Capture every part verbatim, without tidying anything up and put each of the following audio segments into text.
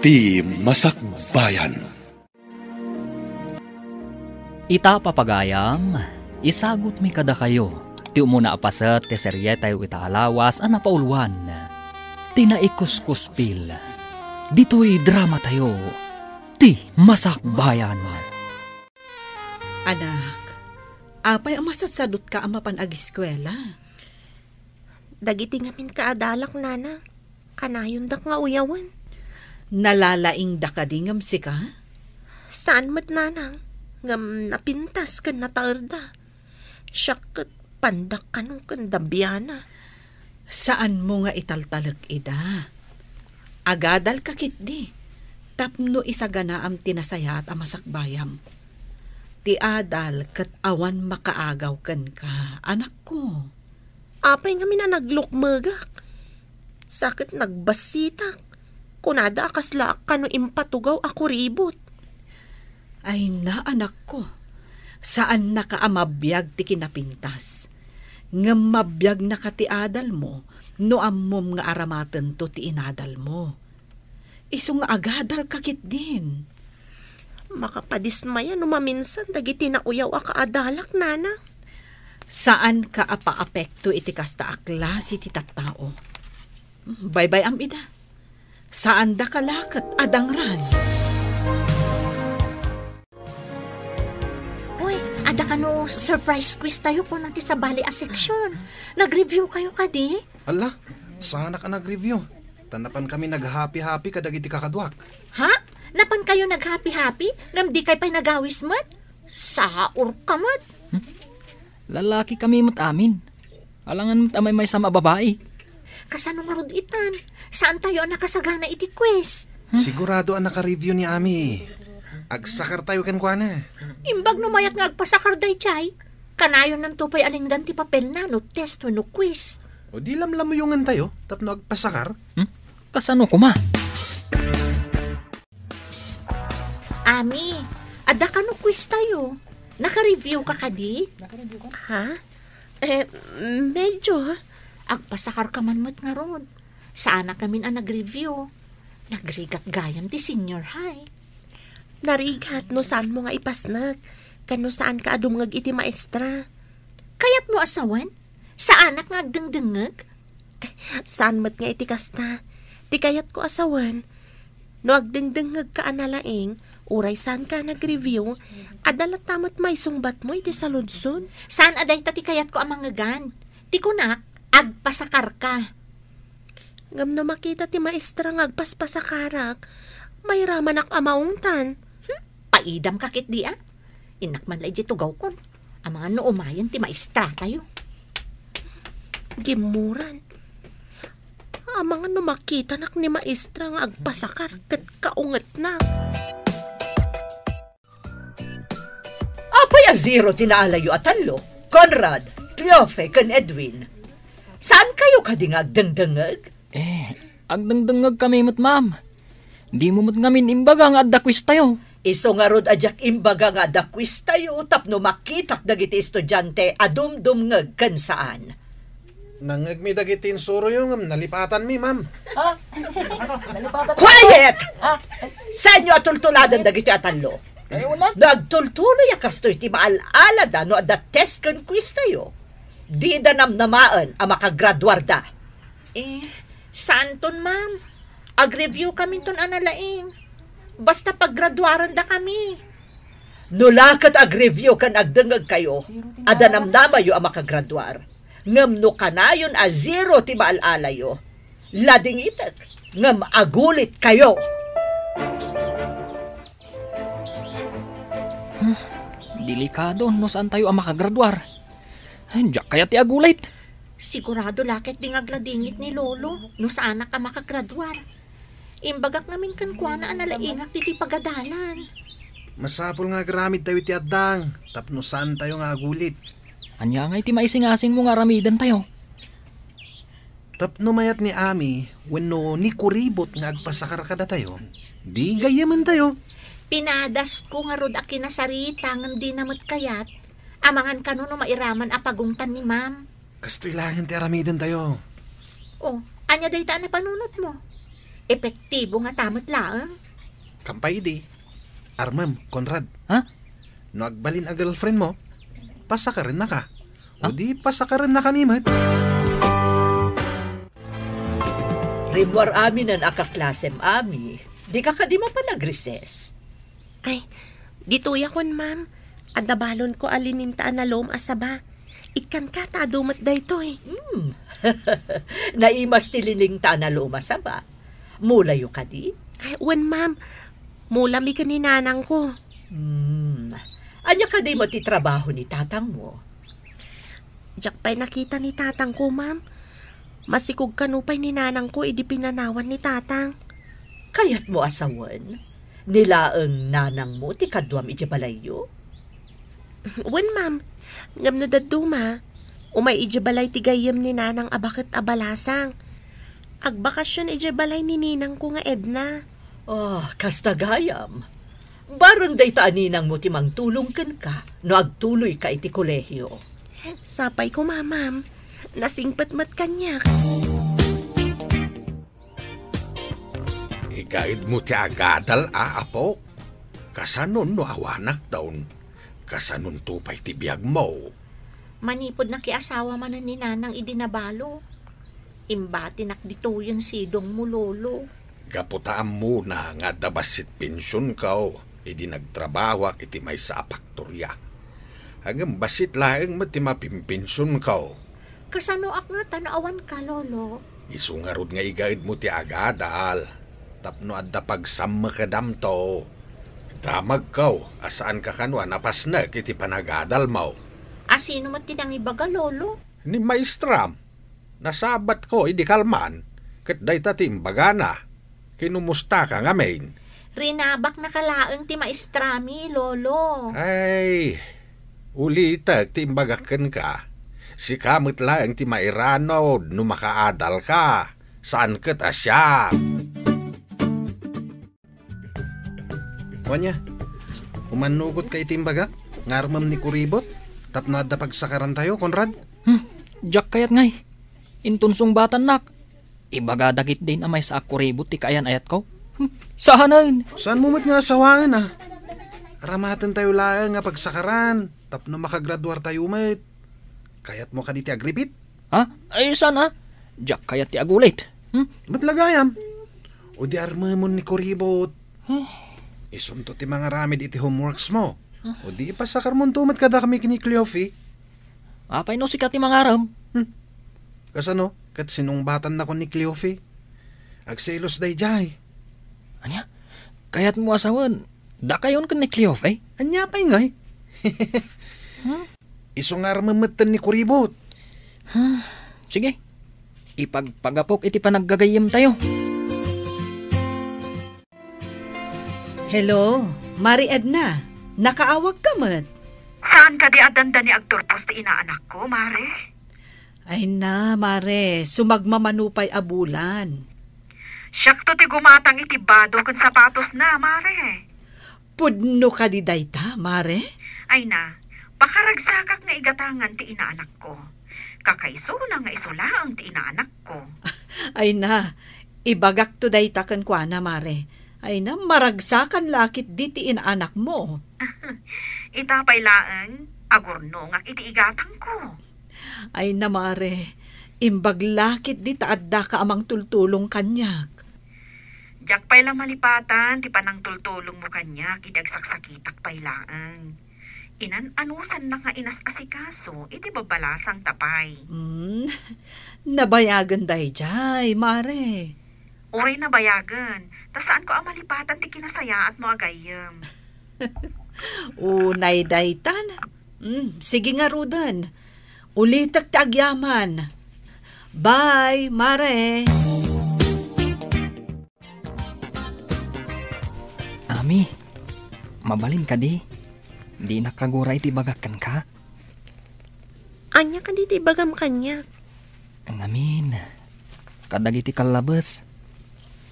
Ti Masakbayan. Ita, papagayam, isagutmi kadakayo ti umuna a paset ti serietayo ita a lawas a napauluan, ti Naikuskuspil. Ditoy dramatayo, Ti Masakbayan. Anak, apay a masatsadutka a mapan agiskuela? Dagiti ngamin kaadalak, Nanang, kanayondak nga uyawen. Nalalaingda kadi ngem sika? Saan met, Nanang, ngem napintas ken nataerda. Siak ket pandak kano ken dabiana. Saanmo nga italtalek ida. Agadalka ketdi, tapno isaganaam ti nasayaat a masakbayam. Ti adal ket awan makaagaw kenka, anakko. Apay ngamin a naglukmegak? Sa ket nagbassitak. Kunada a kaslaak kano impatugaw a kuribot. Ay na, anakko, saannaka a mabiag ti kinapintas. Ngem mabiagnaka ti adalmo no ammom nga aramatento ti inadalmo. Isu nga agadalka ketdin. Makapadismaya no maminsan dagiti nauyaw a kaadalak, Nana. Saanka a paapekto iti kasta a klase ti tattao. Baybay-am ida. Saandaka la ket a dangran. Uy, adda kano surprise quiz tayo, kuna ti sabali a section. Nag-review kayo kadi? Ala, saanak a nag-review. Ta napan kami nag-happy-happy kadagiti kakaduak. Ha? Napan kayo nag-happy-happy? Ngem di kay pay nagawis met? Saur ka met. Hmm? Lalaki kami met amin. Alangan met a maymaysa a babai. Kasano ngarud itan? Saan tayo a nakasagana iti quiz? Sigurado a naka-review ni Ami. Agsakar tayo kenkuana. Imbag no mayat nga agpasakar daydiay, kanayonnanto pay a lingdan ti papelna no test wenno quiz. O di lamlamuyongen tayo tapno agpasakar? Hmm? Kasano kuma? Ami, adda kano quiz tayo? Naka-review ka kadi? Naka-review ka? Ha? Eh, medyo. Agpasakar ka man met ngarud. Saanak ngamin a nag-review. Nagrigat gayam ti senior high. Narigat no saanmo nga ipasnek, ken no saanka a dumngeg iti maestra. Kayatmo a sawen? Saanak nga agdengdengngeg? Saan met nga iti kasta. Ti kayatko a sawen, no agdengdengngegka a nalaing, uray saanka a nag-review, adda latta met maisungbatmo iti saludsod. Saan a dayta ti kayatko a mangngegan. Ti kunak, agpasakarka. Ngem no makita ti maestra nga agpaspasakarak, mairamanak a maungtan. Hmm? Paidam ka ketdi a? Innak man la idiay tugawkon. Amangan no umayen ti maestra tayo. Gimmuran. Amangan no makitanak ni maestra nga agpasakar ket kaungetnak. Apay a zero ti naalayo a tallo? Conrad, Cleofe, ken Edwin. Saan kayo kadi nga agdengdengngeg? Eh, agdengdengngeg kami met, ma'am. Dimo met ngamin imbaga nga adda quiz tayo. Isu ngarud a diak imbaga nga adda quiz tayo tapno makitak dagiti estudiante a dumdumngeg ken saan. Nangngegmi dagiti insuroyo ngem nalipatanmi, ma'am. Ha? Nalipatan? Quiet! Ah, eh. Saanyo a tultuladen dagiti a tallo? Kayo na? No agtultuloy a kastoy ti maal-alada no adda test ken quiz tayo, dida namnamaen a makagraduarda. Eh, saanton, ma'am? Ag-review kaminton a nalaing. Basta paggraduarenda kami. No la ket ag-review ken agdengngeg kayo, adda namnamayo a makagraduar. Ngem no kanayon a zero ti maal-alayo, ladingitek ngem agulit kayo. Hmm, delikado no saan tayo a makagraduar. Ay, diak kayat ti agulit. Sigurado la ket di nga agladingit ni Lolo no saanak a makagraduar. Imbagak ngamin kenkuana a nalaingak ditoy pagadalan. Masapul nga agaramid tayo iti addang tapno saan tayo nga agulit. Ania ngay ti maisingasingmo nga aramiden tayo? Tapno mayat ni Ami wenno ni Kuribot nga agpasakar kadatayo, di gayyamen tayo. Pinadasko ngarud a kinasarita ngem dina met kayat. Amangan kano no mairaman a pagungtan ni Ma'am. Kastoy laengen ti aramiden tayo. Oh, ania dayta a napanunotmo? Epektibo ngata met laeng. Kampay idi. Armem, Conrad. Ha? No agbalin a girlfriend mo, pasakaren naka. Ha? O di pasakaren naka mi met. Rimmuar aminen a kaklasem, Ami. Dika kadi mapan agrises? Ay, ditoy akon, ma'am. Adda balonko a lining ta analuom a saba. Ikkanka ta adu met daytoy. Hmm. Naimas ti lining ta analuom a saba. Mulayo kadi? Ay, wen, ma'am. Mulami ken ni nanangko. Hmm. Ania kadi met ti trabaho ni tatangmo? Diak pay nakita ni tatangko, ma'am. Masikog kano pay ni nanangko idi pinanawan ni tatang. Kayatmo a sawen, ni laeng nanangmo ti kaduam idiay balayyo? Wen, ma'am. Ngem no dadduma, umay idiay balay ti gayyem ni nanang a baket a balasang. Agbakasyon idiay balay ni ninangko nga Edna. Ah, kasta gayam. Bareng dayta a ninangmo ti mangtulong kenka no agtuloyka iti kolehio. Sapay koma, ma'am. Nasingpet met kaniak. Igaedmo ti agadal a, apo. Kasano no awanakton? Kasanonto pay ti biagmo? Manipud nakiasawa manen ni nanang idi nabalo, imbatinak ditoyen sidongmo, lolo. Gapu ta ammona nga adda bassit pensionko idi nagtrabahoak iti maysa a faktoria. Ngem bassit laeng met ti mapimpensionko. Kasanoak ngata no awanka, lolo? Isu ngarud nga igaedmo ti agadal tapno adda pagsammekedamto. Damagko a saanka kano a napasnek iti panagadalmo. A sino met ti nangibaga, lolo? Ni maestram. Nasabatko idi kalman, ket dayta ti imbagana. Kinumustaka ngamin? Rinabaknaka laeng ti maestrami, lolo. Ay, ulitek ti imbagak kenka. Sika met laeng ti mairanod no makaadalka. Saan ket a siak. Wen aya, umannugotka iti imbagak nga armem ni kuribot tapno adda pagsakarantayo, Conrad? Hmm, diak kayat ngay. Inton sungbatannak, ibaga dagitdin a maysa a kuribot ti kaayan-ayatko. Hmm, saanen. Saanmo met nga asawaen, a? Aramatentayo laeng a pagsakaran tapno makagraduartayo met. Kayatmo kadi ti agripit? Ha? Ay, saan a? Diak kayat ti agulit. Hmm? Met la gayam. O di armemon ni kuribot. Huh? Isunto ti mangaramid iti homeworksmo. Huh? O di ipasakarmonto met kadakami ken ni Cleofe. Apay no sika ti mangarem? Hmm. Kasano? Ket sinungbatannakon ni Cleofe. Agselos daydiay. Ania? Kayatmo a sawen, dakayon ken ni Cleofe? Ania pay ngay? Hmm? Isu nga armem metten ni kuribot. Hmm, sige. Ipagpagapok iti panaggagayyemtayo. Hello, Mari Edna. Nakaawagka met? Saan kadi a dandani agturpos ti inaanakko, Mare? Ay na, Mare, sumagmamano pay a bulan. Siakto ti gumatang iti bado ken sapatosna, Mare. Pudno kadi dayta, Mare? Ay na, pakaragsakak nga igatangan ti inaanakko. Kakaisuna nga isu laeng ti inaanakko. Ay na, ibagakto dayta kenkuana, Mare. Ay na, maragsakan la ketdi ti inaanakmo. Ita pay laeng, agurnongak iti igatangko. Ay na, Mare, imbag la ketdi ta addaka a mangtultulong kaniak. Diak pay la malipatan ti panangtultulongmo kaniak idi agsaksakitak pay laeng. Inan-anusannak nga inas-asikaso iti babalasangta pay. Hmm, nabayagen daydiay, Mare. Uray nabayagen, ta saanko a malipatan ti kinasayaatmo a gayyem. Unay daytan. Hmm, sige ngaruden. Ulitek ti agyaman. Bye, Mare. Ami, mabalin kadi? Dinak kagura iti ibagak kenka. Ania kadi ti ibagam kaniak? Ngamin, kadagiti kallabes,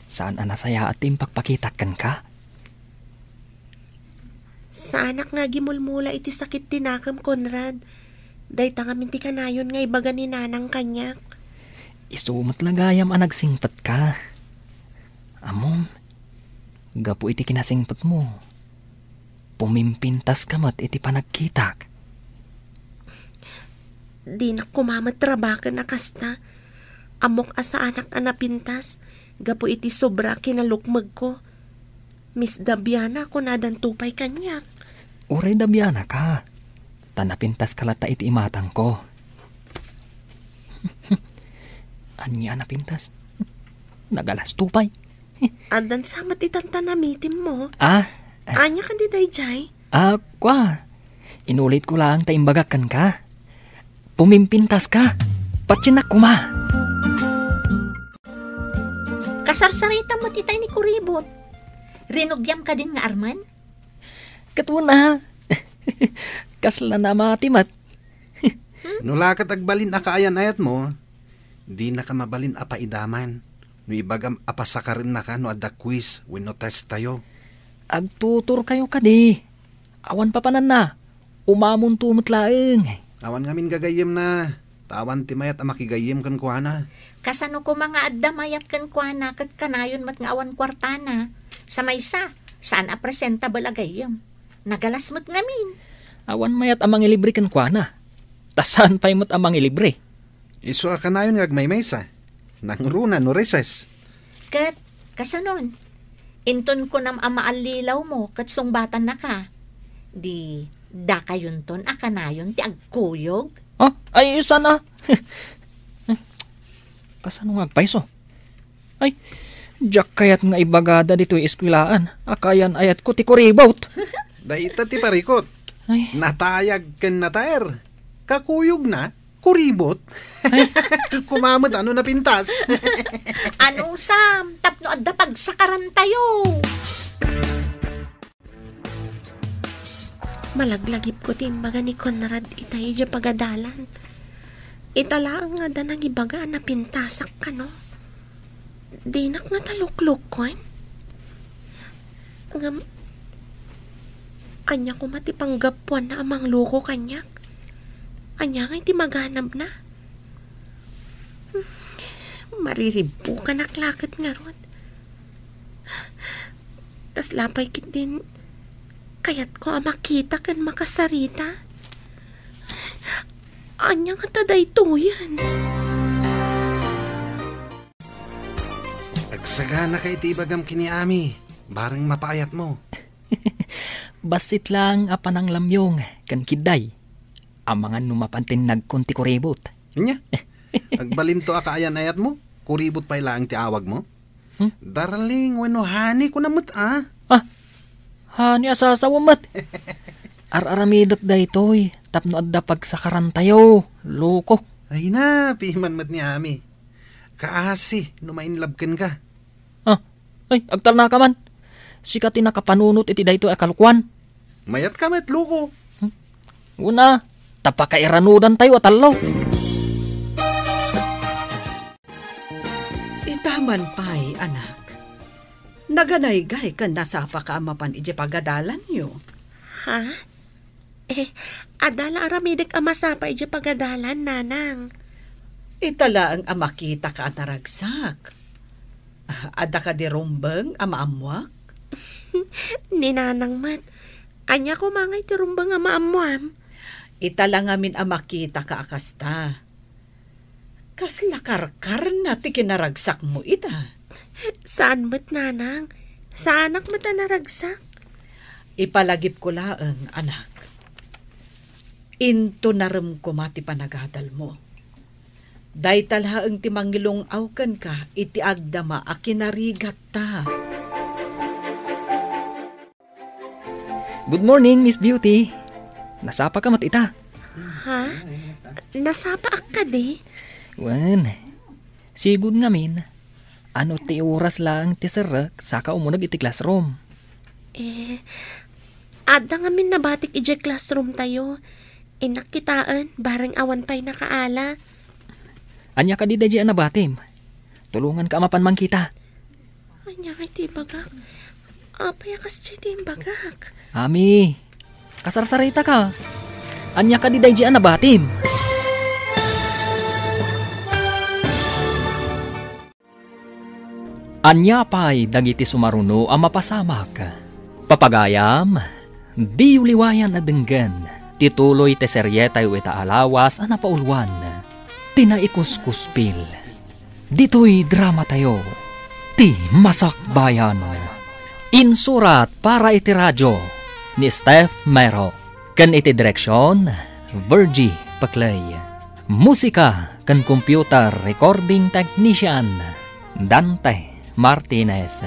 saan a nasayaat ti impakpakitak kenka? Saanak nga agimulmula iti sakit ti nakem, Conrad. Dayta ngamin ti kanayon nga ibaga ni Nanang kaniak. Isu met la gayam a nagsingpetka. Ammom, gapu iti kinasingpetmo, pumimpintaska met iti panagkitak. Dinak koma met rabaken a kasta. Ammok a saanak a napintas gapu iti sobra a kinalukmegko. Miss Daviana, kunadanto pay kaniak. Uray Daviana ka, ta napintaska latta iti imatangko. Ania a napintas? Nagalasto pay. Addan sa met itan ta namitimmo. Ah? Ania kadi daydiay? Ah, kua. Inulitko laeng ta imbagak kenka. Pumimpintaska. Patiennak koma. Kasarsaritam met itay ni Kuribot. Rinugiam kadin nga armen? Ket wen a. Kasla namati met. No la ket agbalin a kaayan-ayatmo, dinaka mabalin a paidaman no ibagam a pasakarennaka no adda quiz wenno testtayo. Agtuturkayo kadi. Awan papananna. Umamonto met laeng. Awan ngamin gagayyemna, ta awan ti mayat a makigayyem kenkuana. Kasano koma nga adda mayat kenkuana ket kanayon met nga awan kuartana? Sa maysa, saan a presentable a gayyem. Nagalas met ngamin. Awan mayat a mangilibre kenkuana. Ta saan pay met a mangilibre. Isu a kanayon nga agmaymaysa. Nangruna no recess. Ket, kasanon? Inton kunam a maallilawmo ket sungbatannaka, di dakayonton a kanayon ti agkuyog? Ah, ay, saan a? Kasano nga agpayso? Ay, diak kayat nga ibagada ditoy eskuelaan a kaayan-ayatko ti kuribot. Dayta ti parikut. Ay. Natayag ken nataer. Kakuyogna, kuribot. Ay. Koma met no napintas. Anusam, tapno adda pagsakarantayo. Malaglagipko ti imbaga ni Conrad itay idiay pagadalan. Ita laeng nga adda nangibaga a napintasak kano. Dinak ngata luklukkon. Ngem, ania koma ti panggapuanna a mangloko kaniak? Ania ngay ti maganabna? Mariribbukanak la ket ngarud. Kasla pay ketdin kayatko a makita ken makasarita. Ania ngata daytoyen? Agsaganaka iti ibagam ken ni Ami, bareng mapaayatmo. Bassit laeng a pananglamyong ken kidday. Amangan no mapan ti nagkon ti kuribot. Ania? Agbalinto a kaayan-ayatmo? Kuribot pay laeng ti awagmo? Hmm? Darling wenno honey, kuna met a? Ah, honey a sasawa met. Ar-aramidek daytoy tapno adda pagsakarantayo, loko. Ay na, piman met ni Ami. Kaasi no ma-inlove kenka. Ah, ay, agtalnaka man. Sika ti nakapanunot iti daytoy a kalokoan. Mayatka met, loko. Hmm? Una, ta pakairanudantayo a tallo. Ita man pay, anak. Naganaygay ken nasapaka a mapan idiay pagadalanyo. Ha? Eh, adda la aramidek a masapa idiay pagadalan, nanang. Ita laeng a makitaka a naragsak. Adda kadi rumbeng a maammoak? Ni nanang met. Ania koma ngay ti rumbeng a maammoam? Ita la ngamin a makitaka a kasta. Kasla karkarna ti kinaragsakmo ita. Saan met, nanang. Saanak met a naragsak. Ipalagipko laeng, anak. Intonarem koma ti panagadalmo. Dayta laeng ti mangilung-aw kenka iti agdama a kinarigatta. Good morning, Miss Beauty. Nasapaka met ita? Ha? Nasapaak kadi? Wen, sigud ngamin, ano ti oras laeng ti serrek saka umuneg iti classroom? Eh, adda ngamin nabatik idiay classroom tayo. Innak kitaen, bareng awan pay nakaala. Ania kadi daydiay a nabatim? Tulonganka a mapan mangkita. Ania ngay ti ibagak? Apay a kasdiay ti imbagak? Ami, kasarsaritaka. Ania kadi daydiay a nabatim? Ania pay dagiti sumaruno a mapasamak? Papagayam, diyo liwayan a denggen ti tuloy ti serietayo ita a lawas a napauluan, ti Naikuskuspil. Ditoy dramatayo, ti Masakbayan. Insurat para iti radio ni Steph Mero, ken iti direksion, Virgie Paclay. Musika ken computer recording technician, Dante Martinez.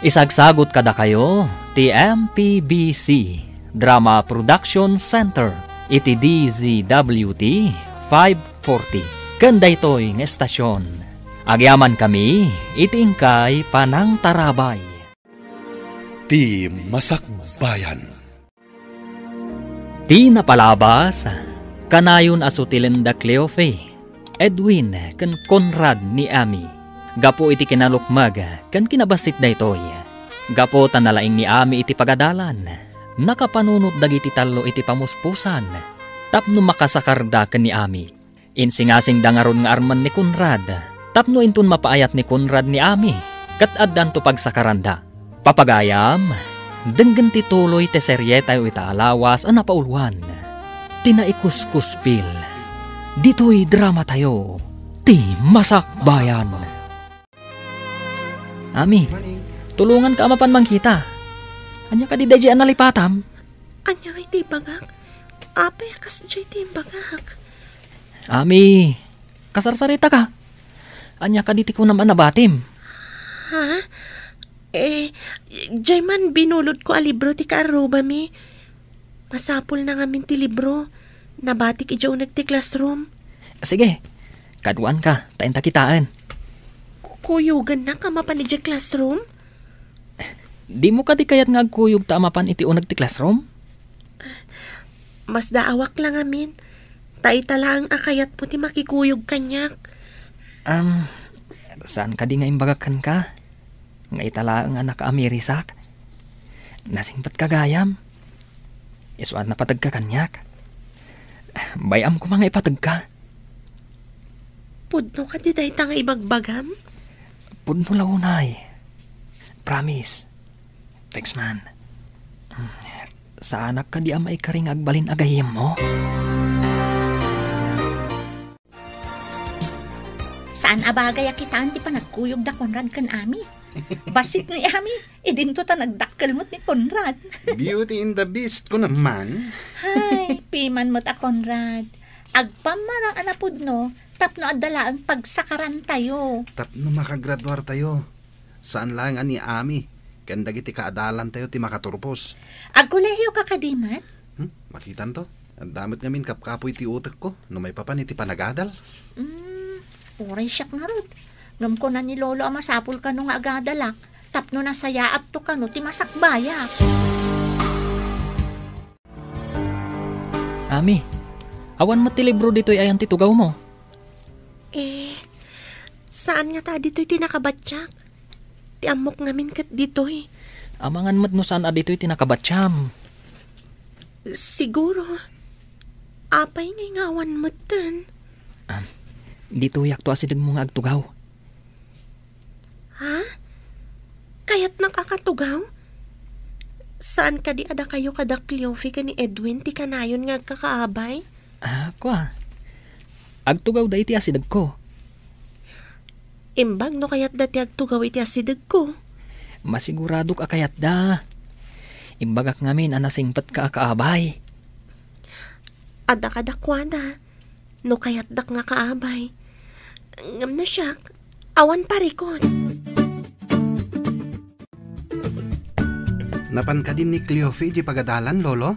Isagsagot kadakayo ti M P B C Drama Production Center iti D Z W T five forty. Ken daytoy nga estasyon, agyamankami iti inkay panangtarabay. Ti Masakbayan. Ti napalabas, kanayon a sutilen da Cleofe, Edwin, ken Conrad ni Ami. Gapu iti kinalukmeg ken kinabassit daytoy, gapu ta nalaing ni Ami iti pagadalan, nakapanunot dagiti tallo iti pamuspusan tapno makasakarda ken ni Ami. Insingasingda ngarud nga armen ni Conrad tapno inton mapaayat ni Conrad ni Ami ket addanto pagsakaranda. Papagayam, denggen ti tuloy ti serietayo ita a lawas a napauluan, ti Naikuskuspil. Ditoy dramatayo, ti Masakbayan. Ami, tulonganka a mapan mangkita. Ania kadi daydiay a nalipatam? Ania ngay ti ibagak? Apay a kasdiay ti imbagak? Ami, kasarsaritaka. Ania kadi ti kunam a nabatim? Ha? Eh, diay man binulodko a libro ti kaarrubami. Masapulna ngamin ti libro. Nabatik idiay uneg ti classroom. Sige, kaduanka, ta inta kitaen. Ku-, kuyogannak a mapan idiay classroom? Dimo kadi kayat nga agkuyog ta a mapan iti uneg ti classroom? Masdaawak la ngamin, ta ita laeng a kayatmo ti makikuyog kaniak. Am, saan kadi nga imbagak kenka? Nga ita laeng a nakaamirisak? Nasingpetka gayam. Isu a napategka kaniak. Bay-am koma nga ipategka. Pudno kadi dayta nga ibagbagam? Pudno la unay. Promise. Thanks, man. Saanak kadi a maikari nga agbalin a gayyemmo? Saan a bagay a kitaen ti panagkuyog da Conrad ken Ami. Bassit ni Ami, idinto ta nagdakkel met ni Conrad. Beauty and the Beast, kunam man. Hay, piman met a Conrad. Agpammarang a napudno tapno adda laeng pagsakarantayo. Tapno makagraduartayo. Saan laeng a ni Ami ken dagiti kaadalantayo ti makaturpos. Agkolehiyoka kadi met? Hmm, makitanto. Adda met ngamin kapkapoy ti utekko no maipapan iti panagadal. Hmm, uray siak ngarud. Ngem kuna ni Lolo a masapul kano nga agadalak tapno nasayaatto kano ti masakbayak. Ami, awan met ti libro ditoy ayan ti tugawmo? Eh, saan ngata ditoy ti nakabatiak? Ti ammok ngamin ket ditoy. Amangan met no saan a ditoy ti nakabatiam. Siguro. Apay ngay nga awan metten? Ah, ditoyakto a sidegmo nga agtugaw. Ha? Kayatnak a katugaw? Saan kadi a dakayo kada Cleofe ken ni Edwin ti kanayon nga agkakaabay? Ah, kua. Agtugawda iti asidegko. Imbag no kayatda ti agtugaw iti asidegko. Masiguradok a kayatda. Imbagak ngamin a nasingpetka a kaabay. Adda kadakuada. No kayatdak nga kaabay. Ngem no siak, awan parikut. Napan kadi ni Cleofe idiay pagadalan, Lolo?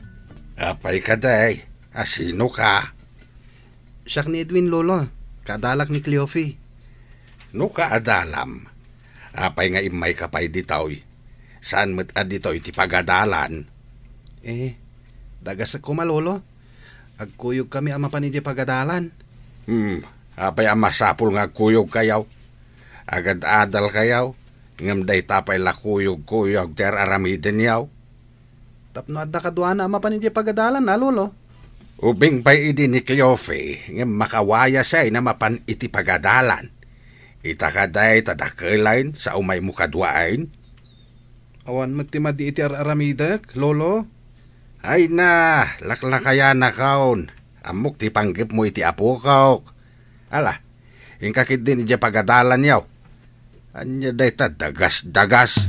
Apay kadi? A sinoka? Siak ni Edwin, Lolo. Kaadalak ni Cleofe. No kaadalam, apay nga immayka pay ditoy? Saan met a ditoy ti pagadalan? Eh, dagasek koma, Lolo. Agkuyogkami a mapan idiay pagadalan. Hmm, apay a masapul nga agkuyogkayo? Agad-adalkayo, ngem dayta pay la kuyog-kuyog ti ar-aramidenyo. Tapno adda kaduana a mapan idiay pagadalan a, Lolo. Ubing pay idi ni Cleofe, ngem makawayasay a mapan iti pagadalan. Ita kadi ta dakkel ayn, sa umaymo kadua ayn? Awan met ti madi iti ar-aramidek, Lolo. Ay na, laklakayanakon. Ammok ti panggepmo iti apokok. Ala, inka ketdin idiay pagadalanyo. Ania dayta dagas-dagas?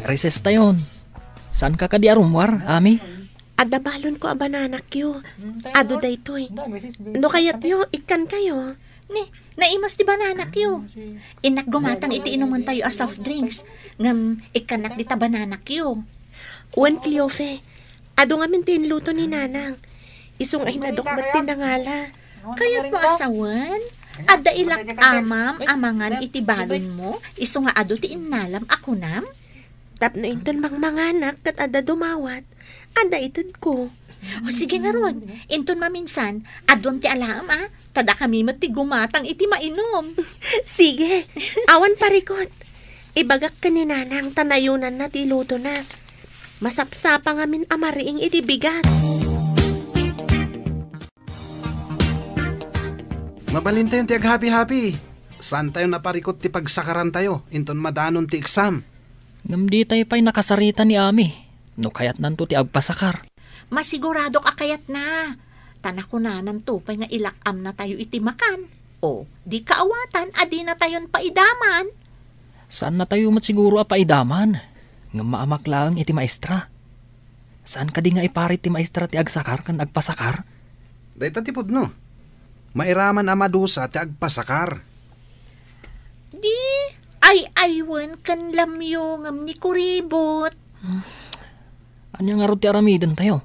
Recess tayon. Saanka kadi a rummuar, Ami? Adda balonko a bananakyo. Adu daytoy. No kayatyo, ikkankayo. Ni, naimas ti bananakyo. Innak gumatang iti inumentayo a soft drinks. Ngem ikkannak dita bananakyo. Wen, Cleofe, adu ngamin ti inluto ni Nanang. Isu nga inadok met ti nangala. Kayatmo a sawen? Adda ilak amam a mangan iti balonmo, isu nga adu ti innalam a kunam? Tapno inton mangmanganak ket adda dumawat, adda itedko. O, sige ngarud, inton maminsan, aduam ti alaem, a, ta dakami met ti gumatang iti mainum. Sige, awan parikut. Ibagak ken ni Nanang ta nayunanna ti ilutona. Masapsapa ngamin a mariing iti bigat. Mabalintayon ti aghapi-hapi. Saantayon a parikut ti pagsakarantayo inton madanon ti exam. Ngem ditay pay nakasarita ni Ami no kayatnanto ti agpasakar. Masiguradok a kayatna. Ta nakunananto pay nga ilak-amnatayo iti makan. O, di kaawatan a dinatayon paidaman. Saannatayo met siguro a paidaman, ngem maamak laeng iti maestra. Saan kadi nga iparit ti maestra ti agsakar ken agpasakar? Dayta ti pudno. Mairaman a madusa ti agpasakar. Di ay-aywen ken lamyo ngem ni kuribot. Ania ngarud ti aramidentayo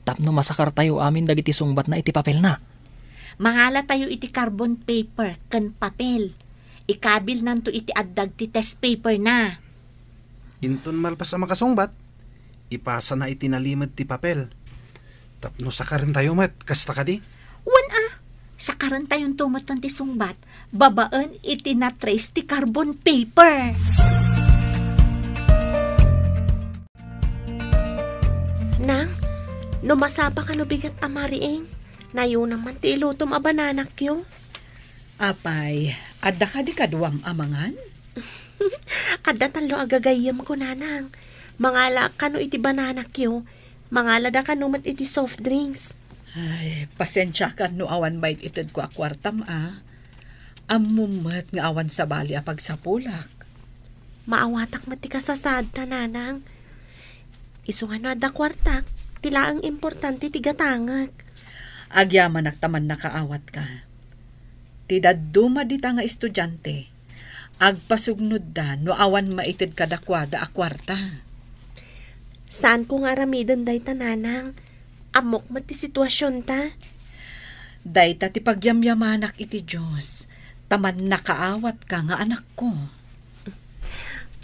tapno masakartayo amin dagiti sungbatna iti papelna? Mangalatayo iti carbon paper ken papel. Ikabilnanto iti addag ti test paperna. Inton malpas a makasungbat, ipasana iti nalimed ti papel. Tapno sakarentayo met, kasta kadi? Wen a, sakarentayonto metten ti sungbat babaen iti na-trace ti carbon paper. Nang, no masapa kano bigat a mariing, nayunam man ti ilutom a bananakyo. Apay, adda kadi kaduam a mangan? Adda tallo a gagayyemko, Nanang. Mangalaak kano iti bananakyo. Mangalada kano met iti soft drinks. Ay, pasensiakan no awan maitedko a kuartam, a. Ammom met nga awan sabali a pagsapulak. Maawatak met ti kasasaadta, Nanang. Isu nga no adda kuartak, ti laeng importante ti gatangek. Agyamanak ta mannakaawatka. Ti dadduma dita nga estudiante, agpasugnodda no awan maited kadakuada a kuarta. Saanko nga aramiden dayta, Nanang. Ammok met ti situasionta. Dayta ti pagyamyamanak iti Dios, ta mannakaawatka nga anakko.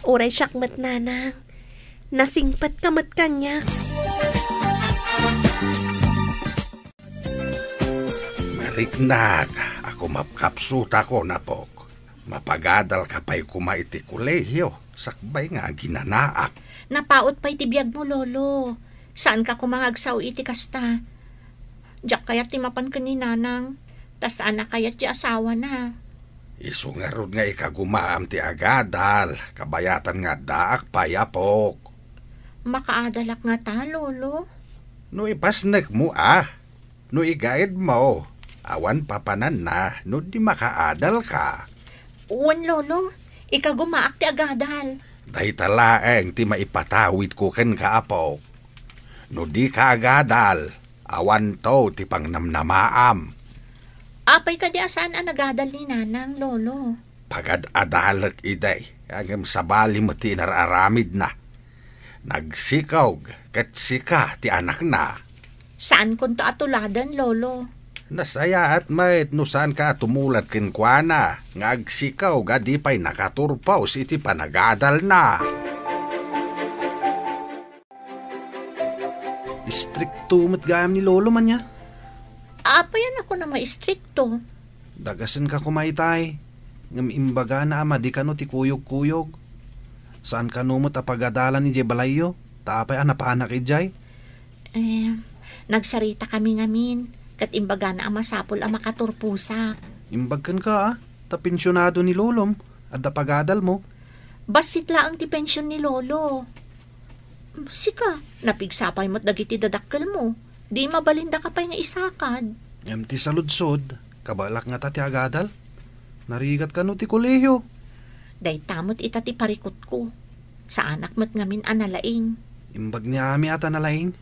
Uray siak met, Nanang. Nasingpetka met kaniak. Mariknak a kumapkapsutakon, apok. Mapagadalka pay koma iti kolehio, sakbay nga aginanaak. Napaut pay ti biagmo, Lolo. Saanka koma nga agsao iti kasta. Diak kayat ti mapan ken ni Nanang, ta saan a kayat ti asawana. Isu ngarud nga ikagumaam ti agadal, kabayatan nga addaak pay, apok. Makaadalak ngata, Lolo? No ipasnekmo, a. No igaedmo, awan papananna no di makaadalka. Wen, Lolo, ikagumaak ti agadal. Dayta laeng ti maipatawidko kenka, apok. No dika agadal, awanto ti pangnamnamaam. Apay kadi a saan a nagadal ni Nanang, Lolo? Pagad-adalek idi, ngem sabali met ti inar-aramidna. Nagsikog ket sika ti anakna. Saankonto a tuladen, Lolo. Nasayaat met no saanka a tumulad kenkuana nga agsikog a di pay nakaturpos iti panagadalna. Istrikto met gayam ni Lolo man ya. Apay a nakunam nga istrikto? Dagasenka koma itay, ngem imbagana a madi kano ti kuyogkuyog. Saan kano met a pagadalan idiay balayyo, ta apay a napanak idiay? Eh, nagsarita kami ngamin. Ket imbagana a masapul a makaturposak. Imbag kenka, a, ta pensionado ni lolom, adda pagadalmo. Bassit laeng ti pension ni lolo. Sika, napigsa pay met dagiti dadakkelmo. Di mabalindaka pay nga isakad. Ngem ti saludsod, kabaelak ngata ti agadal? Narigat kano ti kolehiyo? Dayta met ita ti parikutko. Saanak met ngamin a nalaing. Imbag ni Ami a ta nalaing.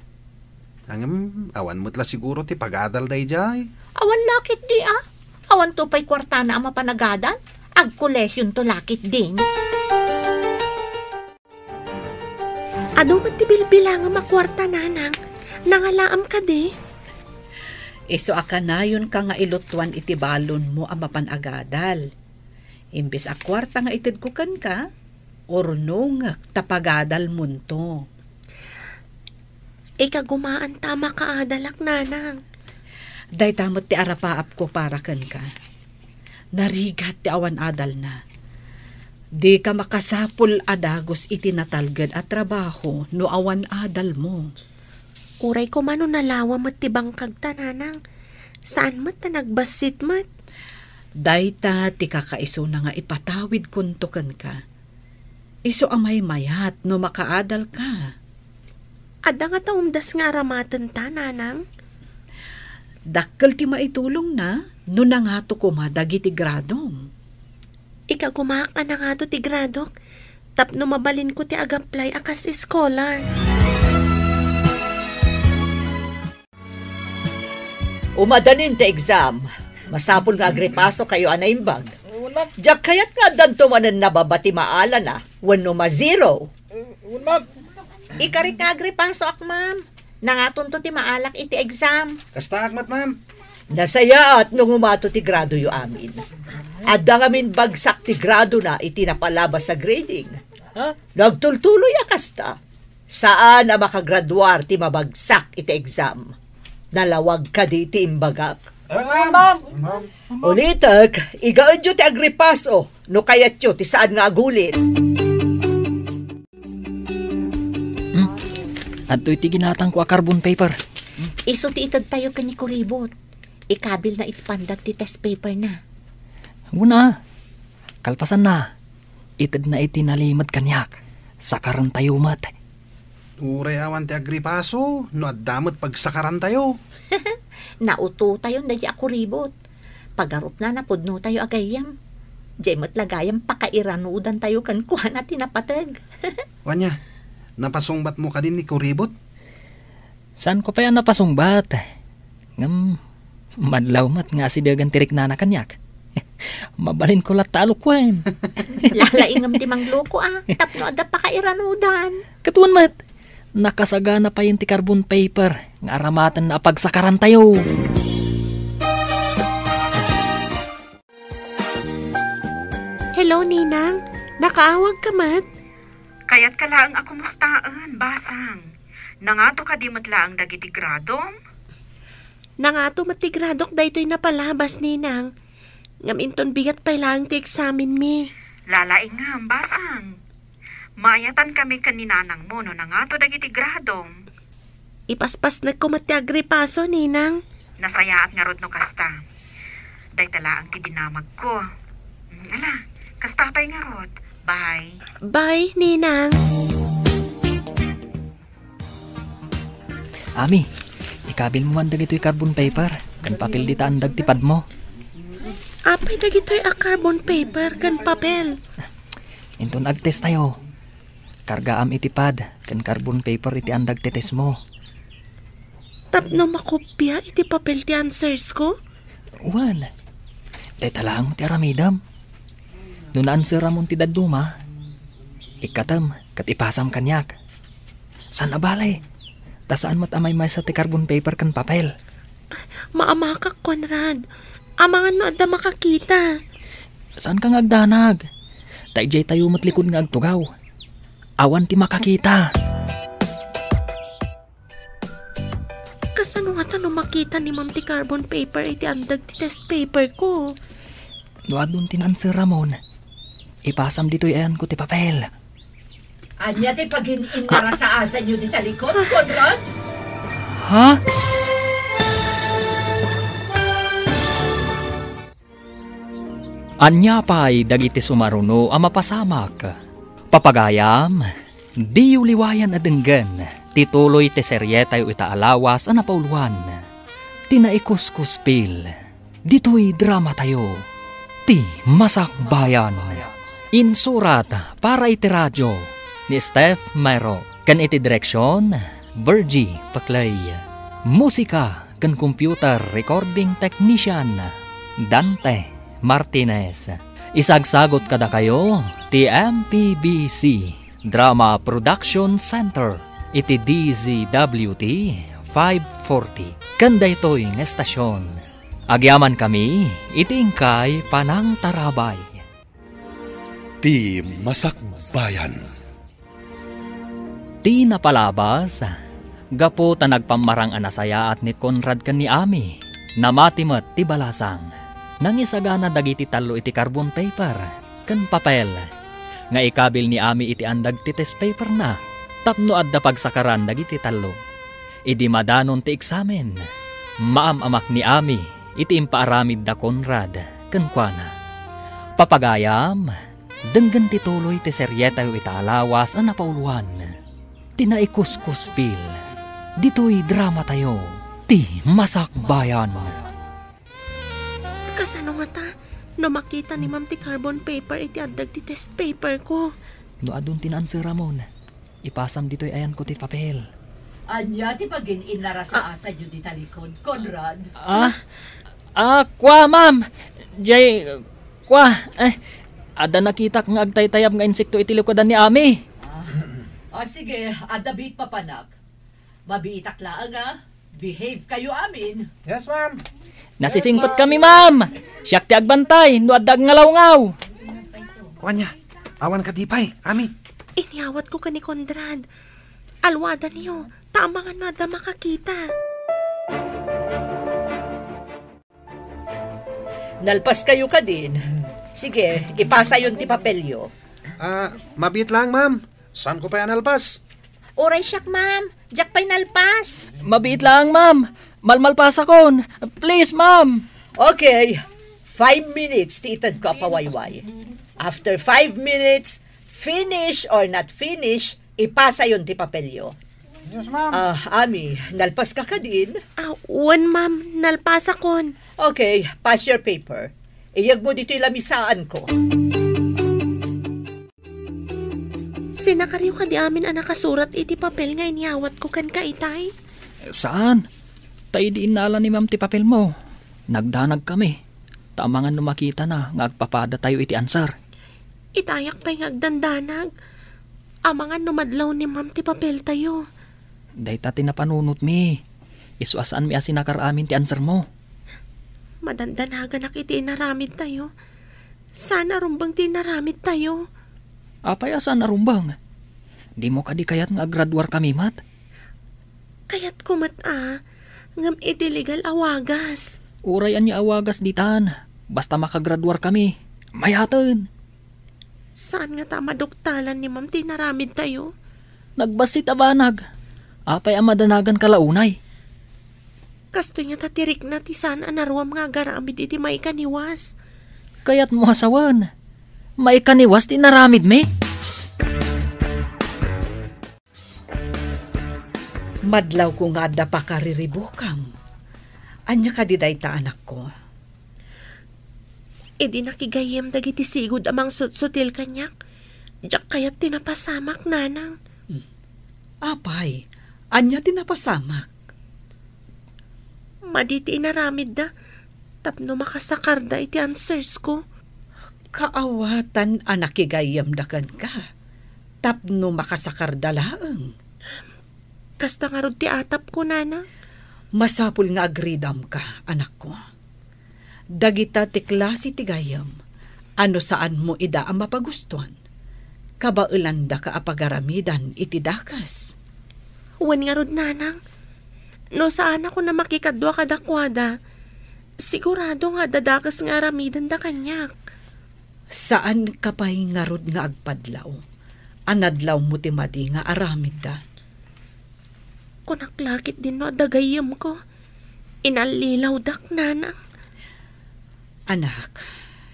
Ngem, awan met la siguro ti pagadal daydiay. Awan la ketdi, a. Awanto pay kuartana a mapanagadal. Agkolehionto la ketdin. Adu met ti bilbilangem a kuarta, nanang. Nangalaam kadi? Isu a kanayonka nga ilutuan iti balonmo a mapan agadal. Imbes a kuarta nga itedko kenka, urnongek ta pagadalmonto. Ikagumaanta a makaadalak, nanang. Dayta met ti arapaapko para kenka. Narigat ti awan adalna. Dika makasapul a dagus iti natalged a trabaho no awan adalmo. Uray koma no nalawa met ti bangkagta, nanang. Saan met ta nagbassit met. Dayta ti kakaisuna nga ipatawidkonto kenka. Isu a maymayat no makaadalka. Adda ngata umdas nga aramatenta, nanang? Dakkel ti maitulongna no nangato koma dagiti gradom. Ikagumaak a nangato ti gradok tapno mabalinko ti ag-apply a kas scholar. Umadanin ti exam. Masapul nga agripasokayo a naimbag. Diak kayat nga addanto manen nababa ti maalana wenno ma-zero. Ikarik nga agripasoak, ma'am. Nangatonto ti maalak iti exam. Kastaak met, ma'am. Nasayaat no ngumato ti gradoyo amin. Adda ngamin bagsak ti gradona iti napalabas a grading. Nagtultuloy a kasta. Saan a makagraduar ti mabagsak iti exam. Nalawag kadi ti imbagak? Ma'am. Ulitek, igaedyo ti agripaso no kayatyo ti saan nga agulit. Hmm. Adtoy ti ginatangko a carbon paper. Isu ti itedtayo ken ni Kuribot. Ikabilna iti pandag ti test paperna. Una, kalpasanna, itedna iti nalimed kaniak. Sakarantayo met. Uray awan ti agripaso, no adda met pagsakarantayo. Nautotayon daydi a Kuribot. Pagarupna, napudnotayo a gayyem. Diay met la gayam pakairanudantayo kenkuana ti napateg. Wen nia, napasungbatmo kadi ni Kuribot? Saanko pay a napasungbat. Ngem, madlaw met nga asidegen ti riknana kaniak. Mabalinko latta a lukuen. Lalaingem ti mangloko, a, tapno adda pakairanudan. Ket wen met, nakasagana payen ti carbon paper nga aramatenna a pagsakarantayo. Hello, Ninang. Nakaawagka met? Kayatka laeng a kumustaen, Basang. Nangato kadi met laeng dagiti gradom? Nangato met ti gradok daytoy napalabas, Ninang. Ngem inton bigat pay laeng ti eksamenmi. Lalaingem, Basang. Maayatankami ken ni nanangmo no nangato dagiti gradom. Ipaspasnekko met ti agripaso, Ninang. Nasayaat ngarud no kasta. Dayta laeng ti dinamagko. Mm, ala, kasta pay ngarud. Bye. Bye, Ninang. Ami, ikabilmo man dagitoy carbon paper ken papel dita andag ti padmo. Apay dagitoy a carbon paper ken papel? Inton agtestayo, kargaam iti pad ken carbon paper iti andag ti testmo. Tapno makopia iti papel ti answers ko? Wen, dayta laeng ti aramidem. No naanseramon ti dadduma, ikkatem ket ipasam kaniak. Saan a bale, ta saan met a maymaysa ti carbon paper ken papel. Maamakak, Conrad. Amangan no adda makakita. Saanka nga agdanag, ta idiay tayo met likud nga agtugaw. Awan ti makakita. Kasano ngata no makita ni Ma'am ti carbon paper iti andag ti test paper ko? No adun ti naanseramon, ipasam ditoy ayanko ti papel. Ania ti pagin-innarasaasanyo dita likod, Conrad? Ha? Ania pay dagiti sumaruno a mapasamak? Papagayam, diyo liwayan a denggen ti tuloy ti serietayo ita a lawas a napauluan, ti Naikuskuspil. Ditoy dramatayo, ti Masakbayan. Insurat para iti radio ni Steph Mero, ken iti direksion, Virgie Paclay. Musika ken computer recording technician, Dante Martinez. Isagsagot kadakayo ti M P B C Drama Production Center iti D Z W T five forty. Ken daytoy nga estasion, agyamankami iti inkay panangtarabay. Ti Masakbayan. Ti napalabas, gapu ta nagpammarang a nasayaat ni Conrad ken ni Ami, namati met ti balasang. Nangisagana dagiti tallo iti carbon paper ken papel nga ikabil ni Ami iti andag ti test paperna tapno adda pagsakaran dagiti tallo. Idi madanon ti eksamen, maam-amak ni Ami iti impaaramid da Conrad kenkuana. Papagayam, denggen ti tuloy ti serietayo ita a lawas a napauluan, ti Naikuskuspil. Ditoy dramatayo, ti Masakbayan. Kasano ngata no makita ni Ma'am ti carbon paper iti addag ti test paper ko? No adun ti naanseramon, ipasam ditoy ayanko ti papel. Ania ti pagin-innara sa Ah. asayo di talikod, Conrad? Ah? Ah, kua, ma'am. Jay, kua, eh, adda nakitak nga agtaytayab nga insekto iti likudan ni Ami. Ah. Ah, sige, adda biit papanak. Mabiitak laeng, ah. Behave kayo amin. Yes, ma'am. Nasisingpet kami, ma'am. Siak ti agbantay no adda agngalawgaw. Kuanya, awan kadi pay, Ami. Inyawatko ken ni Conrad. Alwadaniyo, ta amangan no adda makakita. Nalpas kayo kadin. Sige, ipasayon ti papelyo. Ah, mabiit lang, ma'am. Saanko pay a nalpas? Uray siak, ma'am. Diak pay nalpas. Mabiit lang, ma'am. Malmalpasakon. Please, ma'am. Okay. Five minutes ti itedko a pawayway. After five minutes, finish or not finish, ipasayon ti papelyo. Yes, ma'am. Ah, Ami, nalpas ka kadin? Ah, wen, ma'am. Nalpasakon. Okay, pass your paper. Iyegmo ditoy lamisaanko. Sinakaryo kadi amin a nakasurat iti papel nga inyawatko kenka itay? Saan. Ta idi innala ni ma'am ti papelmo, nagdanagkami. Ta amangan no makitana nga agpapadatayo iti answer. Itayak pay nga agdandanag. Amangan no madlaw ni ma'am ti papeltayo. Dayta ti napanunotmi. Isu a saanmi a sinakar amin ti answermo. Madandanaganak iti inaramidtayo. Saan a rumbeng ti inaramidtayo. Apay a saan a rumbeng? Dimo kadi kayat nga agraduarkami met? Kayatko met a, ngem iti legal a wagas. Uray ania a wagas ditan, basta makagraduarkami. Mayaten. Saan ngata a maduktalan ni ma'am ti inaramidtayo? Nagbassit a banag. Apay a madanaganka la unay? Kastoy ngata ti rikna ti saan a naruam nga agaramid iti maikaniwas. Kayatmo a sawen, maikaniwas ti inaramidmi? Madlawko nga adda pakariribukam. Ania kadi dayta, anakko? Idi nakigayyem dagiti sigud a mangsutsutil kaniak, diak kayat ti napasamak, nanang. Hmm. Apay, ania ti napasamak? Madi ti inaramidda tapno makasakarda iti answers ko. Kaawatan a nakigayyemda kenka tapno makasakarda laeng. Kasta ngarud ti atapko, nana. Masapul nga agridamka, anakko. Dagita ti klase ti gayyem a no saanmo ida a mapagustuan, kabaelandaka a pagaramidan iti dakes. Wen ngarud, nanang, no saanakon a makikadua kadakuada, sigurado nga adda dakes nga aramidenda kaniak. Saanka pay ngarud nga agpadlaw a nadlawmo ti madi nga aramidda. Kunak la ketdin no adda gayyemko, inallilawdak, nanang. Anak,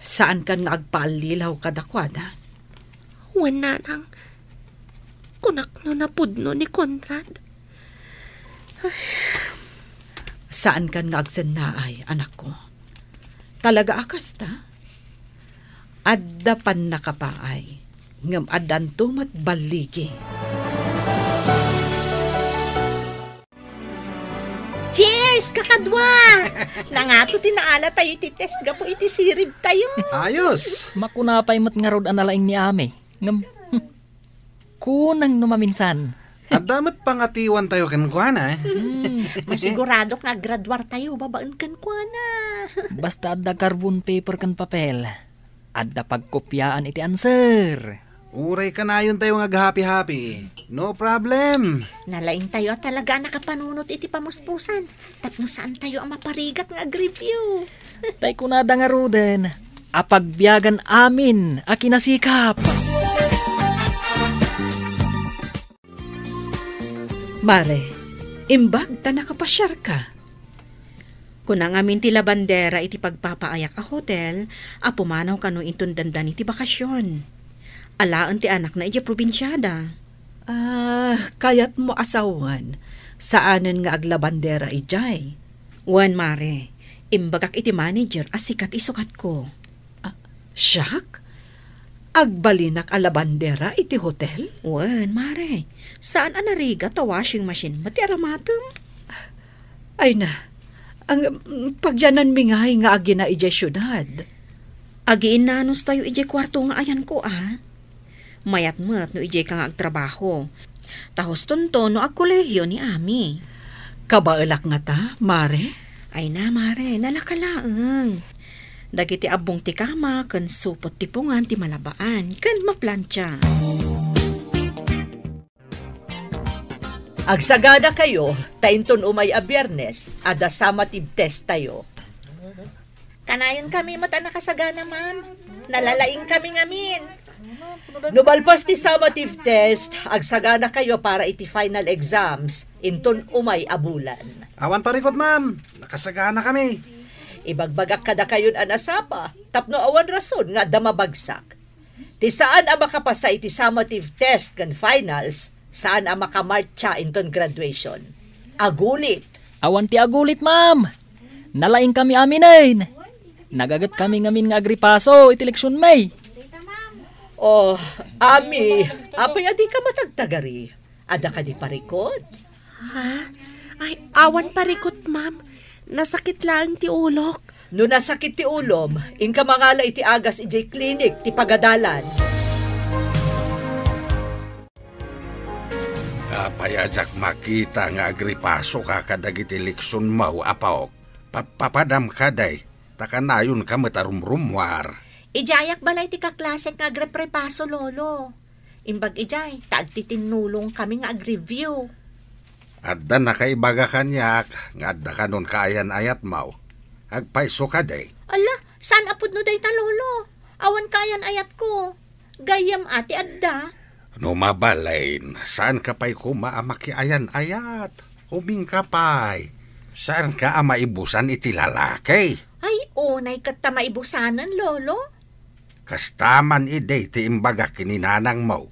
Saankan nga agpaallilaw kadakuada? Wen, nanang, kunak no napudno ni Conrad. Ay. Saankan nga agsennaay, anakko. Talaga a kasta? Adda pannakapaay, ngem addanto met balligi. Cheers, kakadua! Nangato ti naala tayo iti test gapu iti sirib tayo. Ayos! Makuna pay met ngarud a nalaing ni Ami. Ngem, hmm, kunang no maminsan. Adda met pangatiwan tayo kenkuana, eh. Hmm. Masiguradok nga aggraduar tayo babaen kenkuana. Basta adda carbon paper ken papel, adda pagkopiaan iti answer. Uray kanayon tayo nga aghapi-hapi. No problem. Nalaing tayo a talaga a nakapanunot iti pamuspusan. Tapno saan tayo a maparigat nga agreview. Tay kunada ngaruden, a pagbiagan amin a kinasikap. Mare, imbag ta nakapasiarka. Kuna ngamin ti labandera iti pagpapaayak a hotel a pumanaw kano inton dandani ti bakasion. Alaen ti anakna idiay probinsiada. Ah, kayatmo a sawen, saanen nga aglabandera idiay? Wen, mare, imbagak iti manager a sika ti isukatko. Ah, siak? Agbalinak a labandera iti hotel? Wen, mare. Saan a narigat ta washing machine met ti aramatem? Ay na, ang, mm, pagyananmi ngay nga agina idiay siudad. Agiinnanos tayo idiay kuarto nga ayanko, a. Mayat met no idiay ka nga agtrabaho. Ta hustonto no agkolehiyo ni Ami. Kabaelak ngata, mare? Ay na, mare, nalaka laeng. Dagiti abbong ti kama ken supot ti pungan ti malabaan ken maplantia. Agsagana kayo, ta inton umay a Biyernes, adda summative test tayo. Kanayon kami met a nakasagana, ma'am. Nalalaing kami ngamin. No malpas ti summative test, agsagana kayo para iti final exams, inton umay a bulan. Awan parikot, ma'am. Nakasagana kami. Ibagbagak kadakayon a nasapa, tapno awan rason nga adda mabagsak. Ti saan a makapasa iti summative test ken finals, saan a makamartsa inton graduation. Agulit. Awan ti agulit, ma'am. Nalaing kami aminen. Nagaget kami ngamin nga agripaso iti leksion, may. Oh, Ami, apay a dika matagtagari? Adda kadi parikot? Ha? Ay, awan parikot, ma'am. Nasakit laeng ti ulok. No nasakit ti ulom, inka mangala iti agas idiay klinik ti pagadalan. Apay a diak makita nga agripasoka kadagiti leksionmo, apo? Pappapadam kadi, ta kanayonka met a rumrummuar. Idiayak balay ti kaklasek nga agreprepaso, Lolo. Imbag idiay, ta agtitinnulong kami nga agreview. Adda nakaibaga kaniak nga adda kanon kaayan-ayatmo. Agpayso kadi? Ala, saan a pudno dayta, Lolo? Awan kaayan-ayatko. Gayyem a ti adda. No mabalin, saanka pay koma a makiayan-ayat? Umingka pay. Saanka a maibusan iti lalaki? Ay, unay ket ta maibusanen, Lolo. Kasta man idi ti imbagak ken ni nanangmo,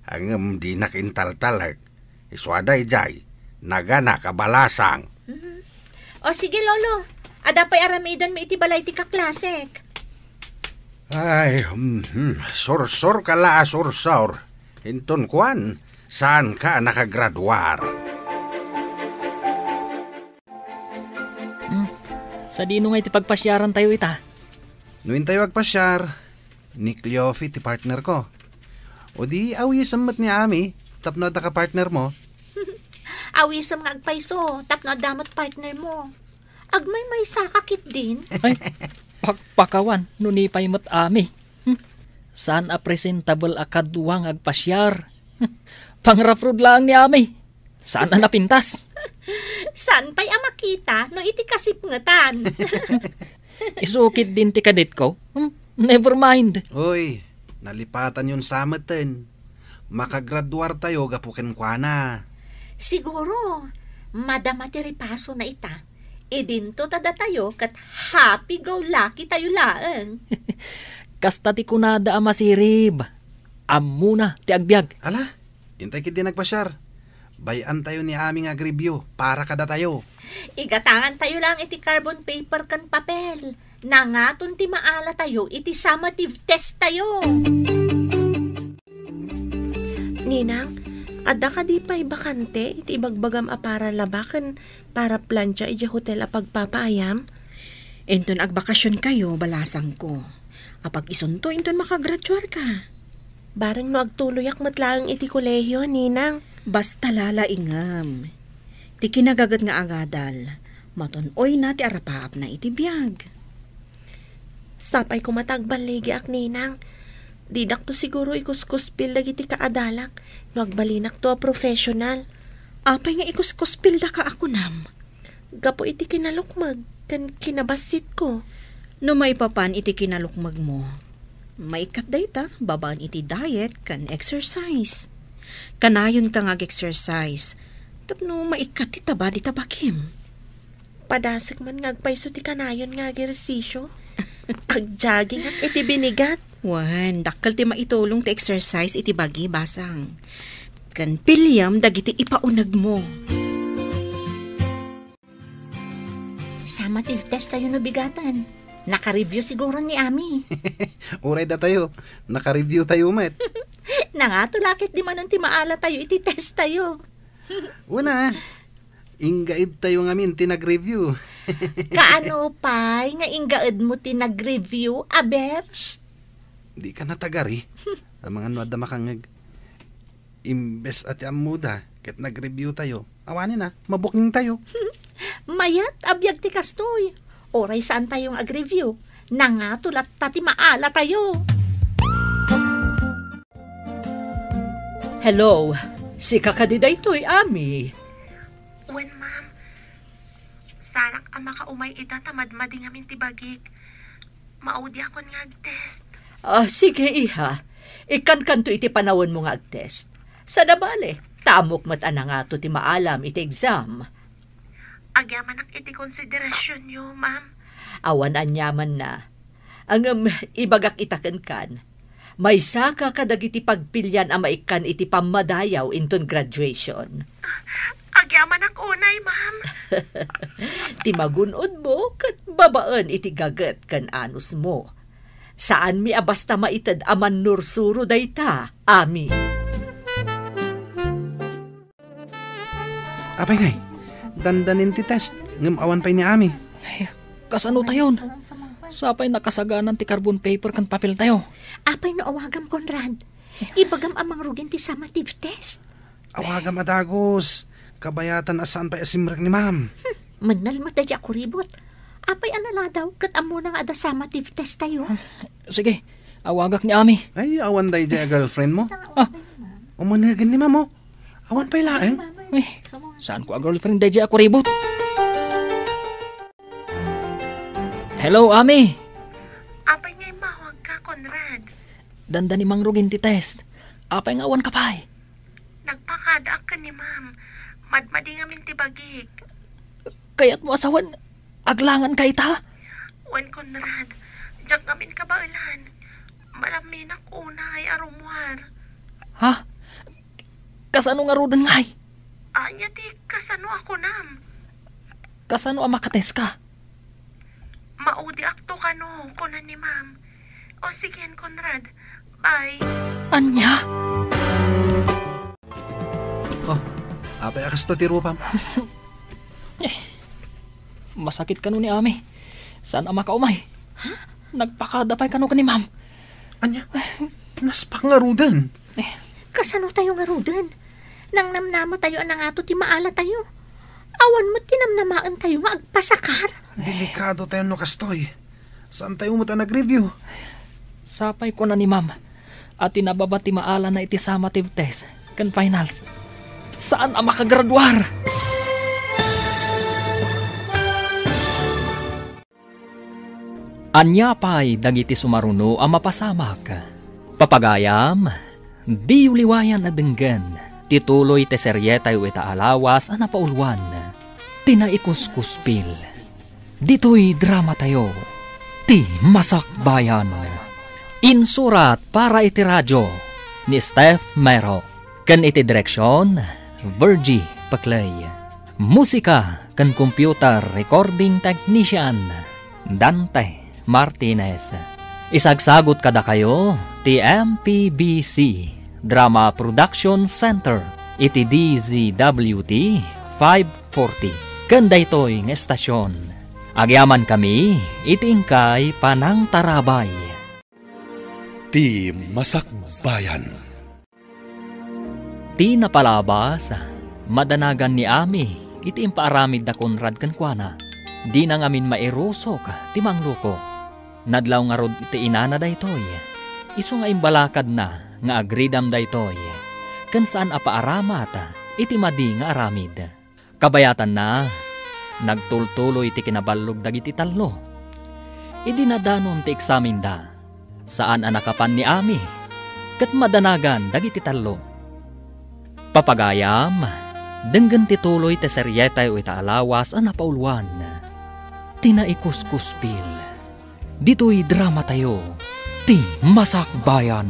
ngem dinak intaltalek. Isu a daydiay, naganak a balasang. Mhm. O sige, Lolo. Adda pay aramidenmi iti balay ti kaklasek. Ay, mhm. Sursurka la a sursur. Inton kuan, saanka a nakagraduar? Hmm. Sadino ngay ti pagpasiarantayo ita? No intayo agpasiar, ni Cleofe ti partnerko. O di, awisem met ni Ami, tapno adda ka partnermo. Awisem nga agpayso, tapno adda met partnermo. Agmaymaysaka ketdin. Ay, pakpakawan, no ni pay met Ami. Hmm. Saan a presentable a kadua nga agpasiar. Pangraprod laeng ni Ami. Saan a napintas. Saan pay a makita no iti kasipngetan? Isu ketdin ti kadetko. Hmm, never mind. Uy, nalipatanyon sa meten. Makagraduar tayo gapu kenkuana. Siguro, madama ti ripasona ita. Idinto ta datayo ket happy-go-lucky tayo laeng. Kasta ti kunada a masirib. Ammona ti agbiag. Ala, intay ketdi nagpasiar. Bay-antayo ni Ami nga agreview para kadatayo. Igatangantayo laeng iti carbon paper ken papel. Nangaton ti maalatayo iti summative test tayo. Ninang, adda kadi pay bakante iti ibagbagam a para laba ken para plancha idiay hotel a pagpapaayam? Inton agbakasionkayo, balasangko. Apag isunto inton makagraduarka. Bareng no agtuloyak met laeng iti kolehio, Ninang. Basta lalaingem. Ti kinagaget nga agadal, matun-oyna ti arapaapna iti biag. Sapay koma ta agballigiak, Ninang. Didakto siguro ikuskuspil dagiti kaadalak no agbalinakto a professional. Apay nga ikuskuspildaka a kunam? Gapu iti kinalukmeg ken kinabassitko. No maipapan iti kinalukmegmo, maikkat dayta babaen iti diet ken exercise. Kanayonka nga ag-exercise tapno maikkat ti taba dita bakim. Padasek man nga agpayso ti kanayon nga agersisyo. Agjoggingak iti binigat. Wen, dakkel ti maitulong ti exercise iti bagi, basang. Ken piliem dagiti ipaunegmo. Summative test tayo no bigaten. Naka-review siguro ni Ami. Uray datayo, naka-review tayo met. Nangato la ketdi manen ti maalatayo iti test tayo. Una, inggaedtayo ngamin ti nag-review. Kaano pay nga inggaedmo ti nag-review, aber? Shh! Dika natagari. Amangan no adda makangngeg. Imbes a ti ammoda ket nag-review tayo, awanen a, mabooking tayo. Mayat a biag ti kastoy. Uray saan tayo nga ag-review, nangato latta ti maala tayo. Hello, sika kadi daytoy, Ami? Wen, ma'am. Saanak a makaumay ita ta madmadi ngamin ti bagik. Maudiakon nga agtest. Ah, sige, iha. Ikkankanto iti panawenmo nga agtest. Saan a bale, ta ammok met a nangato ti maalam iti exam. Agyamanak iti konsiderasyonyo, ma'am. Awan aniamanna. Ngem ibagak ita kenkan, maysaka kadagiti pagpilian a maikkan iti pammadayaw inton graduation. Agyamanak unay, ma'am. Ti magun-odmo ket babaen iti gaget ken anusmo. Saanmi a basta maited a mannursuro dayta, Ami. Apay ngay, dandanin ti test, ngem awan pay ni Ami. Ay, kasano tayon? Sapay nakasaganan ti carbon paper ken papel tayo. Apay no awagam, Conrad? Ibagam a mangrugin ti summative test. Awagam a dagus. Kabayatan a saan pay a simrek ni ma'am. Hmm, mennel met daydi a kuribot. Apay a naladaw ket ammona nga adda summative test tayo? Sige, awagak ni Ami. Ay, awan daydi a girlfriend mo? Ah. Umunegen ni ma'am, oh. Awan pay laeng? Uy, saanko a girlfriend daydi a kuribot? Hello, Ami. Apay nga immawagka, Conrad? Dandani mangrugin ti test. Apay nga awan ka pay? Nagpakadaak ken ni ma'am. Madmadi ngamin ti bagik. Kayatmo a sawen, aglangan ka ita? Wen, Conrad, diak ngamin kabaelan. Malamminak unay a rummuar. Ha? Kasano ngaruden ngay? Ania ti kasano a kunam? Kasano a makatest ka? Maudiakto kano, kuna ni ma'am. O sigen, Conrad. Bye. Ania? Oh, apay a kasta ti rupam? Eh, masakit kano ni Ami. Saan a makaumay? Ha? Nagpakada pay kano ken ni ma'am. Ania? Naspak ngaruden. Eh. Kasano tayo ngaruden? Nangnamnama tayo a nangato ti maala tayo. Awan met ti namnamaen tayo nga agpasakar. Delikado tayo no kastoy. Saan tayo met a nag-review? Sapay kuna ni ma'am a ti nababa ti maalana iti summative test ken finals, saan a makagraduar. Ania pay dagiti sumaruno a mapasamak? Papagayam, diyo liwayan a denggen ti tuloy ti serietayo ita a lawas a napauluan, ti Naikuskuspil. Ditoy dramatayo, Ti Masakbayan. Insurat para iti radio ni Steph Mero. Ken iti direksion, Virgie Paclay. Musika ken computer recording technician, Dante Martinez. Isagsagut kadakayo ti M P B C Drama Production Center iti D Z W T five forty. Ken daytoy nga estasion, agyamankami iti inkay panangtarabay. Ti Masakbayan. Ti napalabas, madanagan ni Ami iti impaaramid da Conrad kenkuana. Dina ngamin mairusok ti mangluko. Nadlaw ngarud ti inana daytoy. Isu nga imbalakadna nga agridam daytoy, ken saan a paaramat iti madi nga aramid. Kabayatanna, nagtultuloy ti kinaballog dagiti tallo. Idi nadanon ti eksamenda, saan a nakapan ni Ami, ket madanagan dagiti tallo. Papagayam, denggen ti tuloy ti serietayo ita a lawas a napauluan, Ti Naikuskuspil. Ditoy dramatayo, Ti Masakbayan.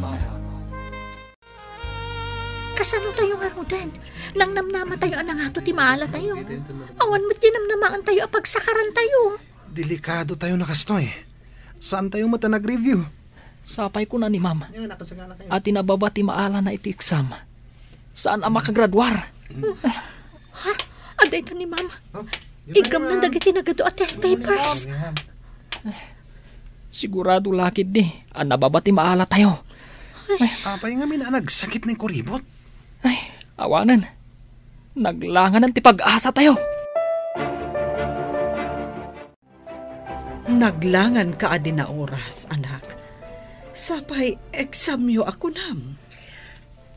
Kasano tayo ngaruden? Nangnamnama tayo a nangato ti maala tayo. Awan met ti namnamaen tayo a pagsakaran tayo. Delikado tayo na kastoy. Saan tayo met a nag-review? Sapay kuna ni Ma'am. Ati nababa ti maalana iti exam. Saan a makagraduar. Ha? Adda ita ni Ma'am. Oh, di ba Igam ni na Ma'am? Dagiti nagadu a test papers. Sigurado lakid di a nababa ti maala tayo. Apay ngamin a nagsakit ni Kuribot? Ay, awanen. Naglanganan ti pag-asa tayo. Naglangan ka a di naoras, anak. Sapay examyo a kunam.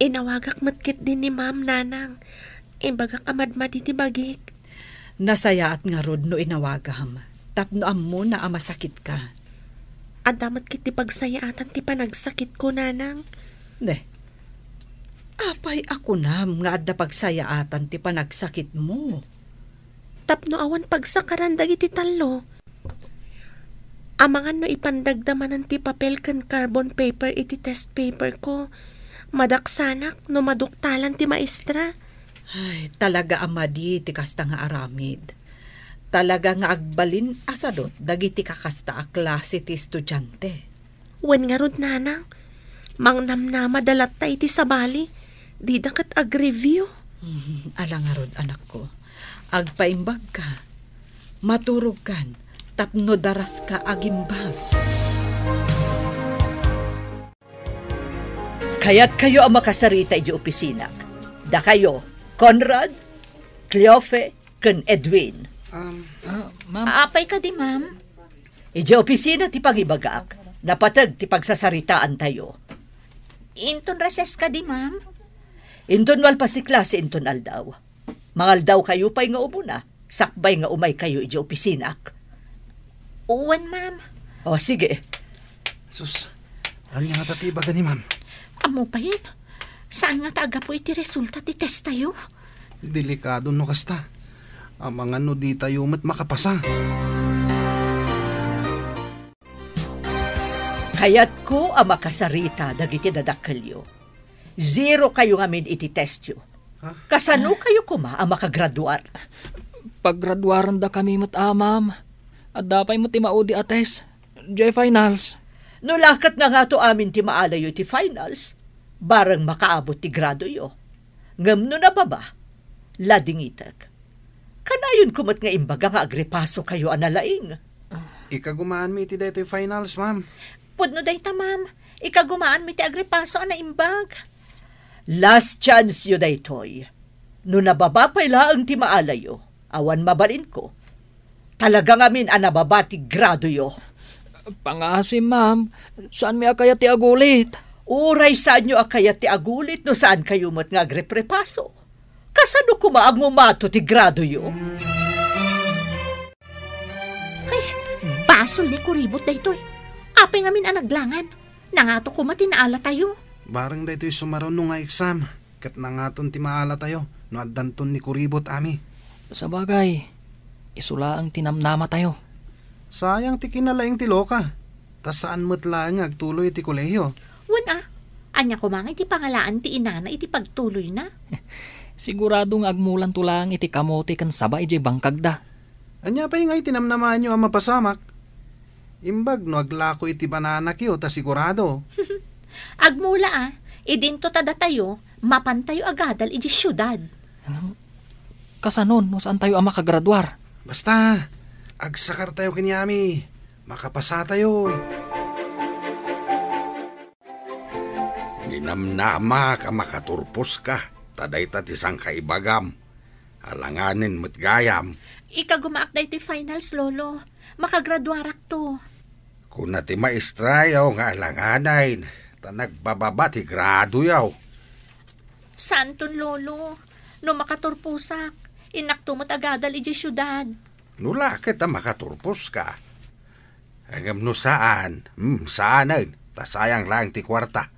Inawagak met ketdi ni Ma'am, Nanang. Imbagak a madmadi ti bagik. Nasayaat ngarud no inawagam, tapno ammona a masakitka. Adda met ketdi pagsayaatan ti panagsakitko, Nanang. Ne, apay a kunam nga adda pagsayaatan ti panagsakitmo? Tapno awan pagsakaran dagiti tallo. Amangan no ipandagda manen ti papel ken carbon paper iti test paperko, madaksanak no maduktalan ti maestra. Ay, talaga a madi ti kasta nga aramid. Talaga nga agbalin a sadut dagiti kakasta a klase ti estudiante. Wen ngarud, Nanang, mangnamnama da latta iti sabali, dida ket ag-review. Hmm, ala ngarud, anakko. Agpaimbagka. Maturogkan tapno daraska agimbag. Kayatkayo a makasarita idiay opisinak. Dakayo, Conrad, Cleofe, ken Edwin. Um, Ah, ma'am. Apay kadi, ma'am? Idiay opisina ti pangibagak, napateg ti pagsasaritaantayo. Inton recess kadi, ma'am? Inton malpas ti klase inton aldaw. Mangaldawkayo pay nga umuna, sakbay nga umaykayo idiay opisinak. Wen, ma'am. O, sige. Sus, ania ngata ti ibaga ni ma'am? Ammo payen, saan ngata a gapu iti resulta ti testayo? Delikado no kasta. Amangan no ditayo met makapasa. Kayatko a makasarita dagiti dadakkelyo. Zero kayo ngamin iti testyo. Ha? Kasano kayo koma a makagraduar? Paggraduarendakami met, a, ma'am. Adda pay met ti maudi a test. Diay finals. No la ket nangato amin ti maalayo iti finals, bareng makaabot ti gradoyo. Ngem no nababa, ladingitek. Kanayonko met nga imbaga nga agrepasokayo a nalaing. Ikagumaanmi iti daytoy finals, ma'am. Pudno dayta, ma'am. Ikagumaanmi ti agrepaso a naimbag. Last chance yo daytoy. No nababa pay laeng ti maalayo, awan mabalinko. Talaga ngamin a nababa ti gradoyo. Pangaasim, ma'am. Saanmi a kayat ti agulit. Uray saanyo a kayat ti agulit no saan kayo met nga agreprepaso. Kasano koma a ngumato ti gradoyo? Ay, basol ni Kuribot daytoy. Apay ngamin a naglangan. Nangato koma ti naalatayo. Bareng daytoy sumaruno nga exam, ket nangaton ti maalatayo no addanton ni Kuribot, Ami. Sabagay, isu laeng ti namnamatayo. Sayang ti kinalaing ti loka, ta saan met laeng nga agtuloy iti kolehio. Wen a, ania koma nga iti pangalaan ti inana iti pagtuloyna? Sigurado nga agmulanto laeng iti kamote ken saba idiay bangkagda. Ania pay nga iti namnamaanyo a mapasamak? Imbag no aglako iti bananakyo ta sigurado. Agmula a, idinto ta datayo, mapantayo agadal idiay siudad. Kasanon no saantayo a makagraduar? Basta, agsakartayo ken ni Ami. Makapasatayo. Ninamnamak a makaturposka, ta dayta ti sangkaibagam. Alanganen met gayam. Ikagumaak daytoy finals, Lolo. Makagraduarakto. Kuna ti maestrayo nga alanganen, ta nagbababa ti gradoyo. Santon, Lolo. No makaturposak, innakto met agadal idiay siudad. No la ket a makaturposka. Ngem no saan, hmm, saanen, ta sayang laeng ti kuarta.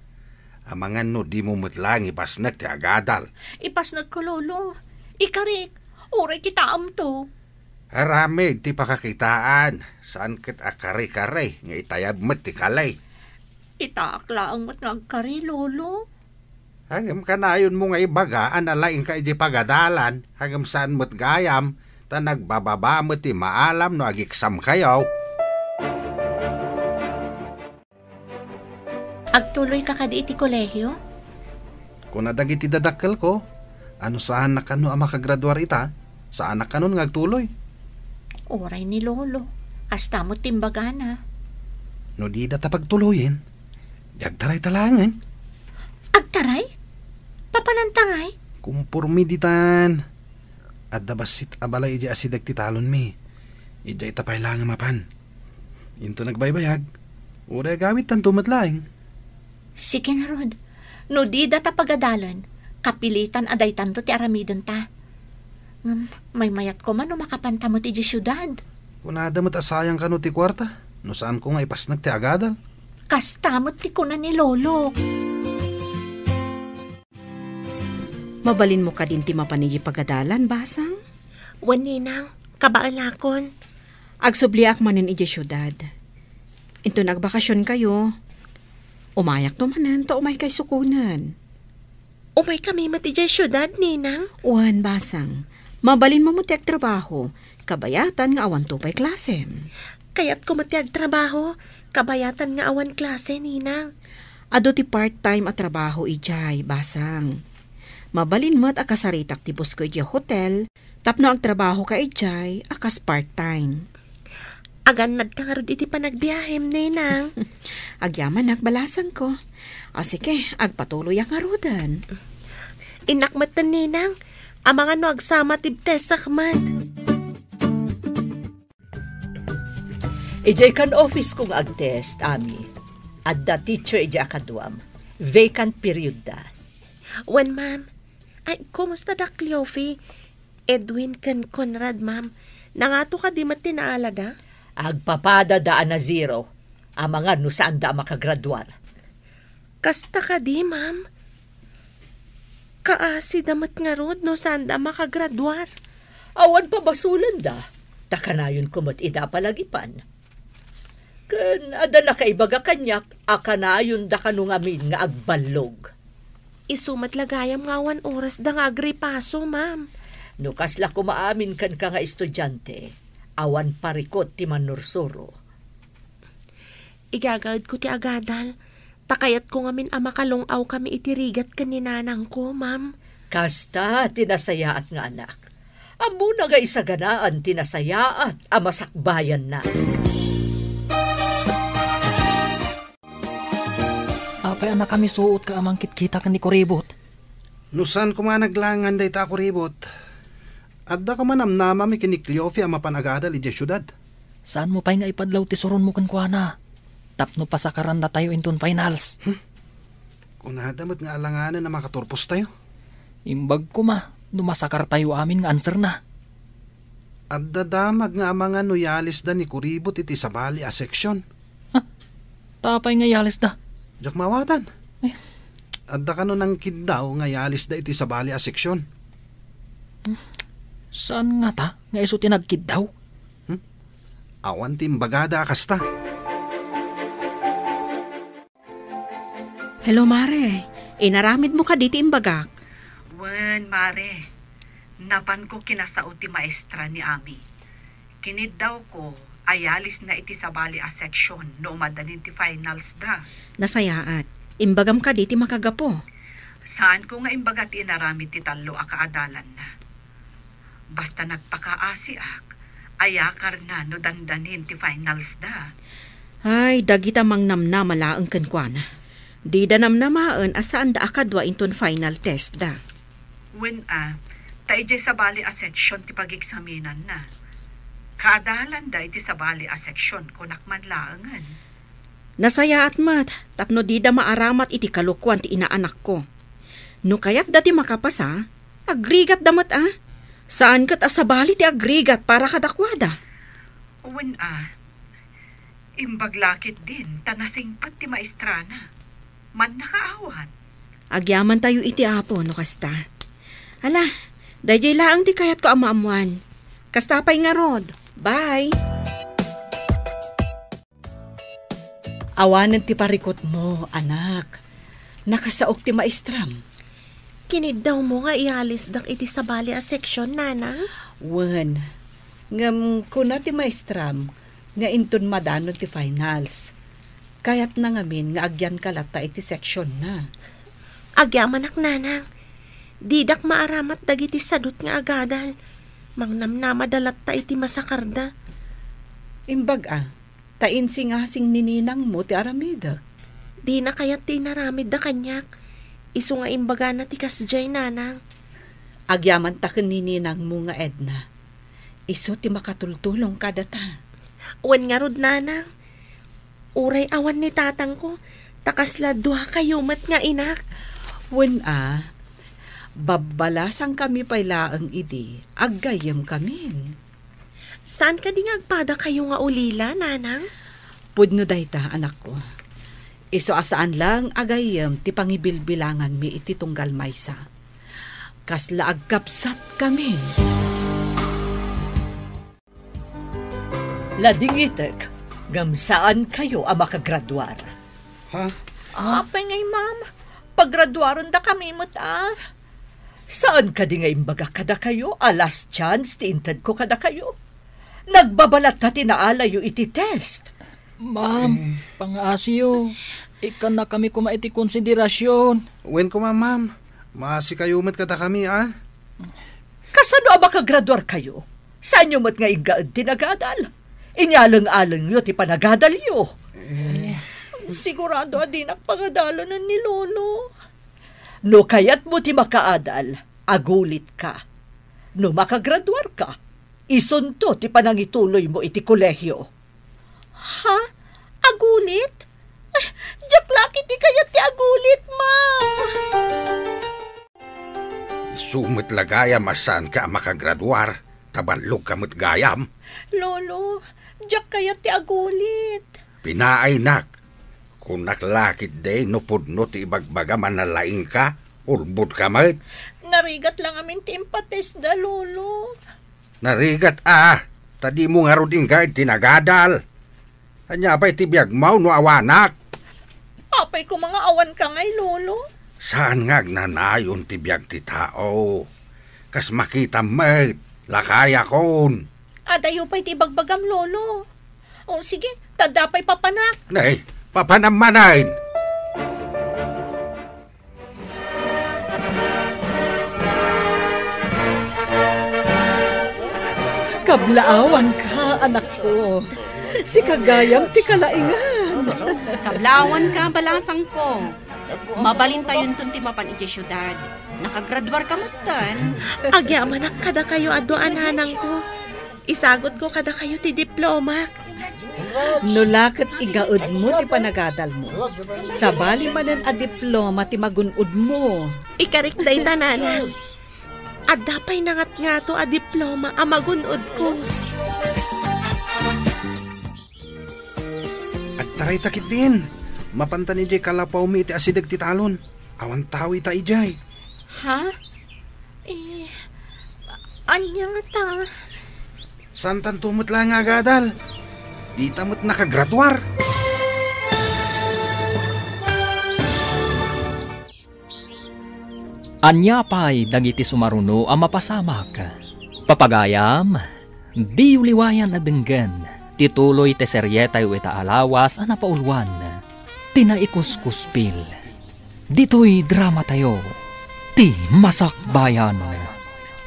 Amangan no dimo met laeng ipasnek ti agadal. Ipasnekko, Lolo. Ikarik, uray kitaemto. Aramid ti pakakitaan, saan ket a kare-kare nga itayab met ti kali. Itaak laeng met nga agkari, Lolo. Ngem kanayonmo nga ibaga a nalaingka idiay pagadalan, ngem saan met gayam, ta nagbababa met ti maalam no ageksamkayo. Agtuloyka kadi iti kolehio? Kuna dagiti dadakkelko, a no saanak kano a makagraduar ita, saanak kanon nga agtuloy. Uray ni Lolo, kasta met ti imbagana. No dida ta pagtuloyen, di agtarayta laengen. Agtaray? Papananta ngay? Kumpormi ditan. Adda bassit a balay idiay asideg ti talonmi. Idiayta pay laeng a mapan. Inton agbaybayag, uray agawidtanto met laeng. Sige ngarud, no dida ta pagadalen, kapilitan a daytanto ti aramidenta. Ngem, maymayat koma no makapanta met idiay siudad. Kunada met a sayang kano ti kuarta, no saanko nga ipasnek ti agadal. Kasta met ti kuna ni Lolo. Mabalinmo kadin ti mapan idiay pagadalan, Basang? Wen, Ninang, kabaelakon. Agsubliak manen idiay siudad. Inton agbakasionkayo, umayakto manen ta umaykay sukonen. Umaykami met idiay siudad, Ninang? Wen, Basang. Mabalinmo met ti agtrabaho, kabayatan nga awanto pay klasem. Kayatko met ti agtrabaho, kabayatan nga awan klase, Ninang. Adu ti part-time a trabaho idiay, Basang. Mabalin met a kasaritak ti busko idiay hotel, tapno agtrabahoka idiay a kas part-time. Agannadka ngarud iti panagbiahem, Ninang. Agyamanak, balasangko. A, sige, agpatuloyak ngaruden. Innak metten, Ninang. Amangan no agsama ti test sakmet. Idiay kan office ko nga agtest, Ami. Adda teacher idiay a kaduam. Vacant period da. Wen, ma'am. Ay, kumusta da Cleofe? Edwin ken Conrad, ma'am. Nangato kadi met ti naalada? Agpapada da a na zero. Amangan no saanda a makagraduar. Kasta kadi, ma'am? Kaasida met ngarud no saanda a makagraduar. Awan pabasolanda, ta kanayonko met ida a palagipan. Ken adda nakaibaga kaniak a kanayonda kano ngamin nga agballog. Isu met la gayam nga awan orasda nga agripaso, ma'am. No kasla koma amin kenka nga estudiante, awan parikut ti mannursuro. Igagaedko ti agadal, ta kayatko ngamin a makalung-awkami iti rigat ken ni nanangko, ma'am. Kasta ti nasayaat nga anak. Ammona nga isaganaan ti nasayaat a masakbayanna. Apay a nakamisuotka a mangkitkita ken ni Kuribot? No saan koma naglangan dayta a Kuribot, adda koma namnamami ken ni Cleofe a mapan agadal idiay siudad. Saanmo pay nga ipadlaw ti suronmo kenkuana tapno pasakarannatayo inton finals? Hmm? Kunada met nga alanganen a makaturpostayo. Imbag koma no masakartayo amin nga answerna. Adda damag nga amangan no yalisda ni Kuribot iti sabali a seksyon. Ha? Apay nga yalisda? Diak maawatan. Eh? Adda kano nangkiddaw nga yalisda iti sabali a seksyon. Hmm? Saan ngata nga isu ti nagkiddaw? Hmm? Awan ti imbagada a kasta. Hello, Mare. Inaramidmo kadi ti imbagak? Wen, Mare. Napanko kinasao ti maestra ni Ami. Kiniddawko a iyalisna iti sabali a section no umadanin ti finals da. Nasayaat. Imbagam kadi ti makagapu? Saanko nga imbaga ti inaramid ti tallo a kaadalanna. Basta nagpakaasiak, ayakarna no dandanin ti finals da. Ay, dagita mangnamnama laeng kenkuana. Dida namnamaen a saanda a kadua inton final test da. Wen a, ta idiay sabali a section ti pageksaminanna. Kaadalanda iti sabali a section, kunak man laengen. Nasayaat met tapno dida maaramat iti kalokuan ti inaanakko. No kayatda ti makapasa, agrigatda met a. Saan ket a sabali ti agrigat para kadakuada. Wen a, imbag la ketdin ta nasingpet ti maestrana. Mannakaawat. Agyamantayo iti Apo no kasta. Ala, daydiay laeng ti kayatko a maammoan. Kasta pay ngarud. Bye! Awanen ti parikutmo, anak. Nakasaok ti maestram. Kiniddawmo nga iyalisdak iti sabali a section, Nanang? Wen, ngem kuna ti maestram nga inton madanon ti finals, kayatna ngamin nga agyanka latta iti sectionna. Agyamanak, Nanang. Didak maaramat dagiti sadut nga agadal. Mangnamnamada latta iti masakarda. Imbag a, ta insingasing ni ninangmo ti aramidek. Dina kayat ti inaramidda kaniak. Isu nga imbagana ti kasdiay, Nanang. Agyamanta ken ni ninangmo nga Edna. Isu ti makatultulong kadata. Wen ngarud, Nanang. Uray awan ni tatangko, ta kasla duakayo met nga inak. Wen a, babbalasangkami pay laeng idi aggayyemkamin. Saan kadi nga agpadakayo nga ulila, Nanang? Pudno dayta, anakko. Isu a saan laeng a gayyem ti pangibilbilanganmi iti tunggal maysa. Kasla agkabsatkamin. Ladingitek, ngem saankayo a makagraduar. Ha? Apay ngay, ma'am? Pagraduarendakami met a. Saan kadi nga imbagak kadakayo a last chance ti intedko kadakayo? Nagbabalatta ti naalayo iti test. Ma'am, eh, pangaasiyo. Ikkannakami koma iti konsiderasyon. Wen koma, ma'am. Maasikayo met kadakami, a? Kasano a makagraduarkayo? Saanyo met nga inggaed ti nagadal? Inyaleng-alengyo ti panagadalyo. Eh. Sigurado a dinak pangadalanen ni Lolo. No kayatmo ti makaadal, agulitka. No makagraduarka, isunto ti panangituloymo iti kolehio. Ha? Agulit? Eh, diak la ketdi kayat ti agulit, ma'am. Isu met la gayam a saanka a makagraduar, ta ballogka met gayam. Lolo, diak kayat ti agulit. Pinaaynak, kunak la ketdi no pudno ti ibagbagam a nalaingka, ulbodka met. Narigat la ngamin ti impatestda, Lolo. Narigat a, ta dimo ngarud inggaed ti nagadal. Ania pay ti biagmo no awanak? Apay koma nga awanka ngay, Lolo? Saan nga agnanayon ti biag ti tao. Kas makitam met, lakayakon. Adayo pay ti ibagbagam, Lolo. O, sige, ta adda pay papanak. Nay, papanam manen. Kablaawanka, anakko. Sika gayam ti kalaingan. Kablaawanka, balasangko. Mabalintayonton ti mapan idiay siudad. Nakagraduarka metten. Agyamanak kadakayo a dua a nanangko. Isagutko kadakayo ti diplomak. No la ket igaedmo ti panagadalmo, sabali manen a diploma ti magun-odmo. Ikarik dayta, nanang. Adda pay nangatngato a diploma a magun-odko. Agtarayta ketdin. Mapantan idiay kalapawmi iti asideg ti talon. Awan tao ita idiay. Ha? Eh, ania ngata? Saantanto met laeng nga agadal. Dita met nakagraduar. Ania pay dagiti sumaruno a mapasamak? Papagayam, diyo liwayan a denggen ti tuloy ti serietayo ita a lawas a napauluan, ti Naikuskuspil. Ditoy dramatayo, ti Masakbayan.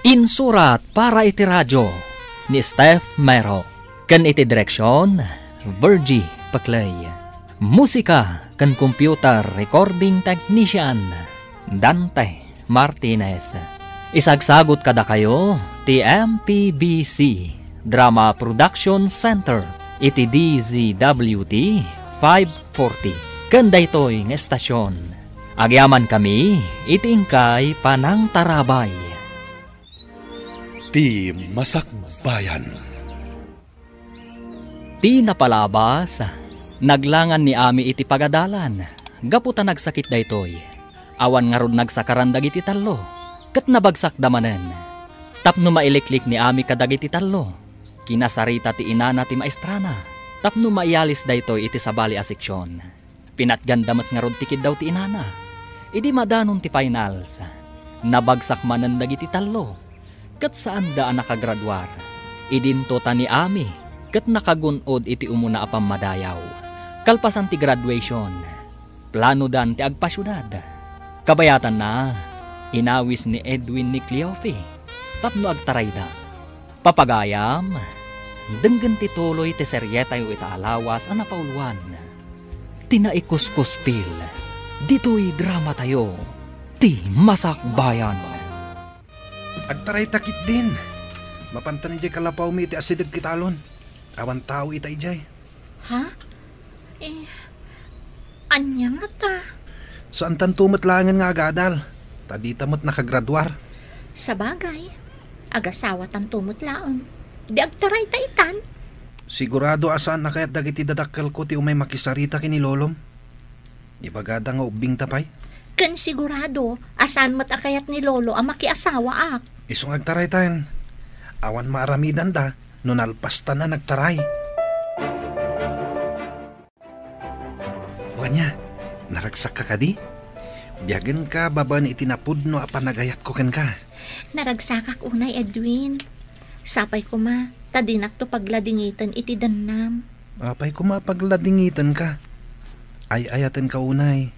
Insurat para iti radio ni Steph Mero, ken iti direksion, Virgie Paclay. Musika ken computer recording technician, Dante Martinez. Isagsagut kadakayo ti M P B C Drama Production Center iti D Z W T five forty. Ken daytoy nga estasyon, agyamankami iti inkay panangtarabay. Ti Masakbayan. Ti napalabas, naglangan ni Ami iti pagadalan, gapu ta nagsakit daytoy. Awan ngarud nagsakaran dagiti tallo, ket nabagsakda manen. Tapno mailiklik ni Ami kadagiti tallo, kinasarita ti inana ti maestrana, tapno maiyalis daytoy iti sabali a seksion. Pinatganda met ngarud ti kiddaw ti inana. Idi madanon ti finals, nabagsak manen dagiti tallo, ket saanda a nakagraduar. Idinto ta ni Ami ket nakagun-od iti umuna a pammadayaw. Kalpasan ti graduation, planodan ti agpasiudad. Kabayatanna, inawis ni Edwin ni Cleofe tapno agtarayda. Papagayam, denggen ti tuloy ti serietayo ita a lawas a napauluan, ti Naikuskuspil. Ditoy dramatayo, ti Masakbayan. Agtarayta ketdin. Mapantan idiay kalapawmi iti asideg ti talon. Awan tao ita idiay. Ha? Eh, ania ngata? Saantanto met laengen nga agadal, ta dita met nakagraduar. Sabagay, agasawatanto met laeng. Di agtarayta itan? Sigurado a saan a kayat dagiti dadakkelko ti umay makisarita ken ni Lolom. Ibagada nga ubbingta pay. Ken sigurado a saan met a kayat ni Lolo a makiasawaak. Isu nga agtaraytan. Awan maaramidanda no nalpastan a nagtaray. O ania, naragsakka kadi? Biagenka babaen iti napudno a panagayatko kenka. Naragsakak unay, Edwin. Sapay koma, ta dinakto pagladingiten iti dennam. Apay koma a pagladingitenka? Ay-ayatenka unay.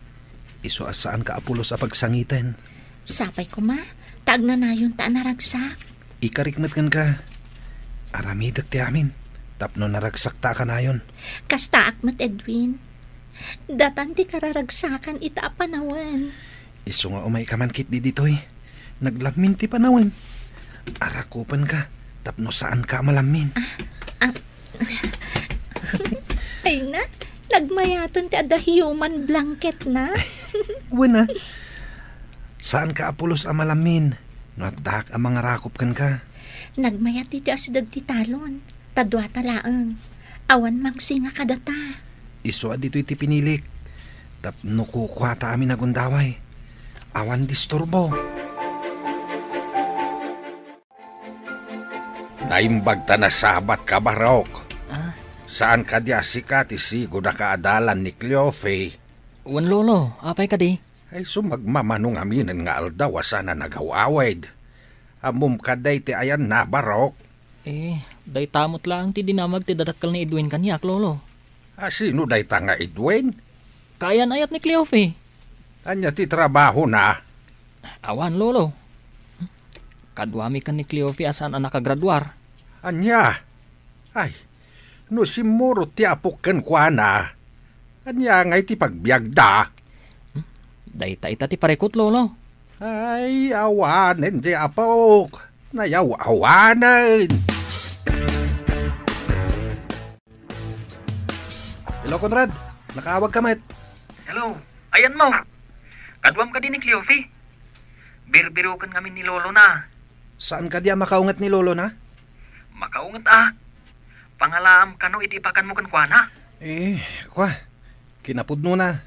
Isu a saanka a pulos a pagsangiten. Sapay koma, ta agnanayonta a naragsak. Ikarik met kenka. Aramidek ti amin, tapno naragsakta a kanayon. Kastaak met, Edwin. Datan ti kararagsakan ita a panawen. Isu nga umayka man ketdi ditoy. Naglammin ti panawen. Arakupenka tapno saanka a malammin. Ah, ah. Ay na, nagmayaten ti adda human blanket na. Wen a. Saanka a pulos a malammin no addaak a mangarakop kenka. Nagmayat ditoy asideg ti talon. Ta duata laeng. Awan mangsinga kadata. Isu a ditoy ti pinilik. Tapno kukuata amin a gundaway. Awan disturbo. Naimbag ta nasabatka, Barok. Ah? Saan kadi a sika ti sigud a kaadalan ni Cleofe? Wen, Lolo, apay kadi? Ay, sumagmamano ngaminen nga aldaw a saan a nagaw-awid. Ammom kadi ti ayanna, Barok? Eh, dayta met laeng ti dinamag ti dadakkel ni Edwin kaniak, Lolo. A, sino dayta nga Edwin? Kaayan-ayat ni Cleofe. Ania ti trabahona? Awan, Lolo. Kaduami ken ni Cleofe a saan a nakagraduar. Ania? Ay, no simmurot ti apok kenkuana, ania ngay ti pagbiagda? Hmm? Dayta ita ti parikut, Lolo. Ay, awanen ti apok. Nayaw-awanen. Hello, Conrad. Nakaawag ka met. Hello. Ayanmo. Kaduam kadi ni Cleofe? Birbiroken ngamin ni Lolo na. Saan kadi a makaunget ni Lolo na? Makaunget a. Pangalaam kano iti ipakanmo kenkuana. Eh, kua. Kinapudno na.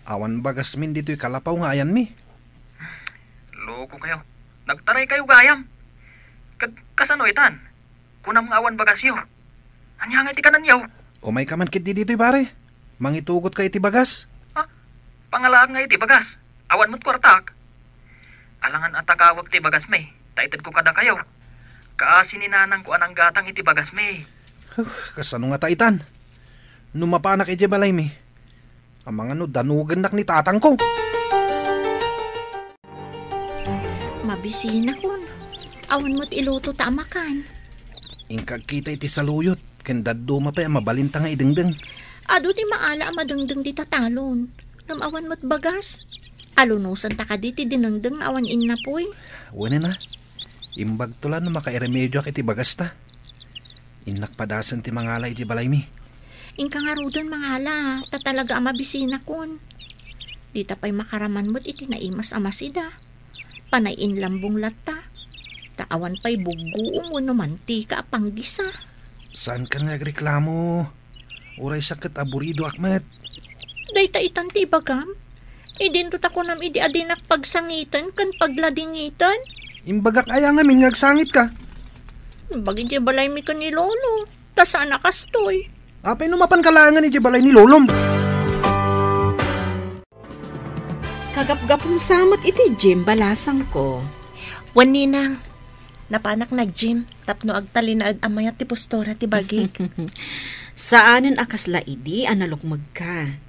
Awan bagasmin ditoy kalapaw nga ayanmi. Loko kayo. Nagtaray kayo gayam. Ket kasano itan? Kunam nga awan bagasyo. Ania nga iti kananyo? Umayka man ketdi ditoy, pare. Mangitugotka iti bagas. Ha? Pangalaak nga iti bagas. Awan met kuartak. Alangan a tagawek ti bagasmi, ta itedko kadakayo. Kaasi ni nanangko a nanggatang iti bagasmi. Huh, kasano ngata itan? No mapanak idiay balaymi, amangan no danogennak ni tatangko. Mabisinakon. Awan met iluto ta a makan. Inka agkita iti saluyot, ken dadduma pay a mabalinta nga idengdeng. Adu ti maala a madengdeng dita talon. Ngem awan met bagas. Alunusanta kadi ti dinengdeng nga awan innapuy? Wen a. Imbagto la no makairemedioak iti bagasta. Innak padasen ti mangala iti balaymi. Inka ngaruden mangala, ta talaga a mabisinakon. Dita pay makaraman met iti naimas a masida. Panay inlambong latta. Ta awan pay buggoom wenno mantika a panggisa. Saankan nga agreklamo. Uray sa ket aburidoak met. Dayta itan ti ibagam? Idinto ta kunam idi a dinak pagsangiten ken pagladingiten? Imbagak aya ngamin nga agsangitka? Imbag idiay balaymi ken ni Lolo. Ta saan a kastoy. Apay no mapanka laengen idiay balay ni Lolom? Kagapgapum sa met iti gym, balasangko. Wen, Ninang. Napanak nag-gym tapno agtalinaed a mayat ti postura ti bagik. Saanen a kasla idi a nalukmegka.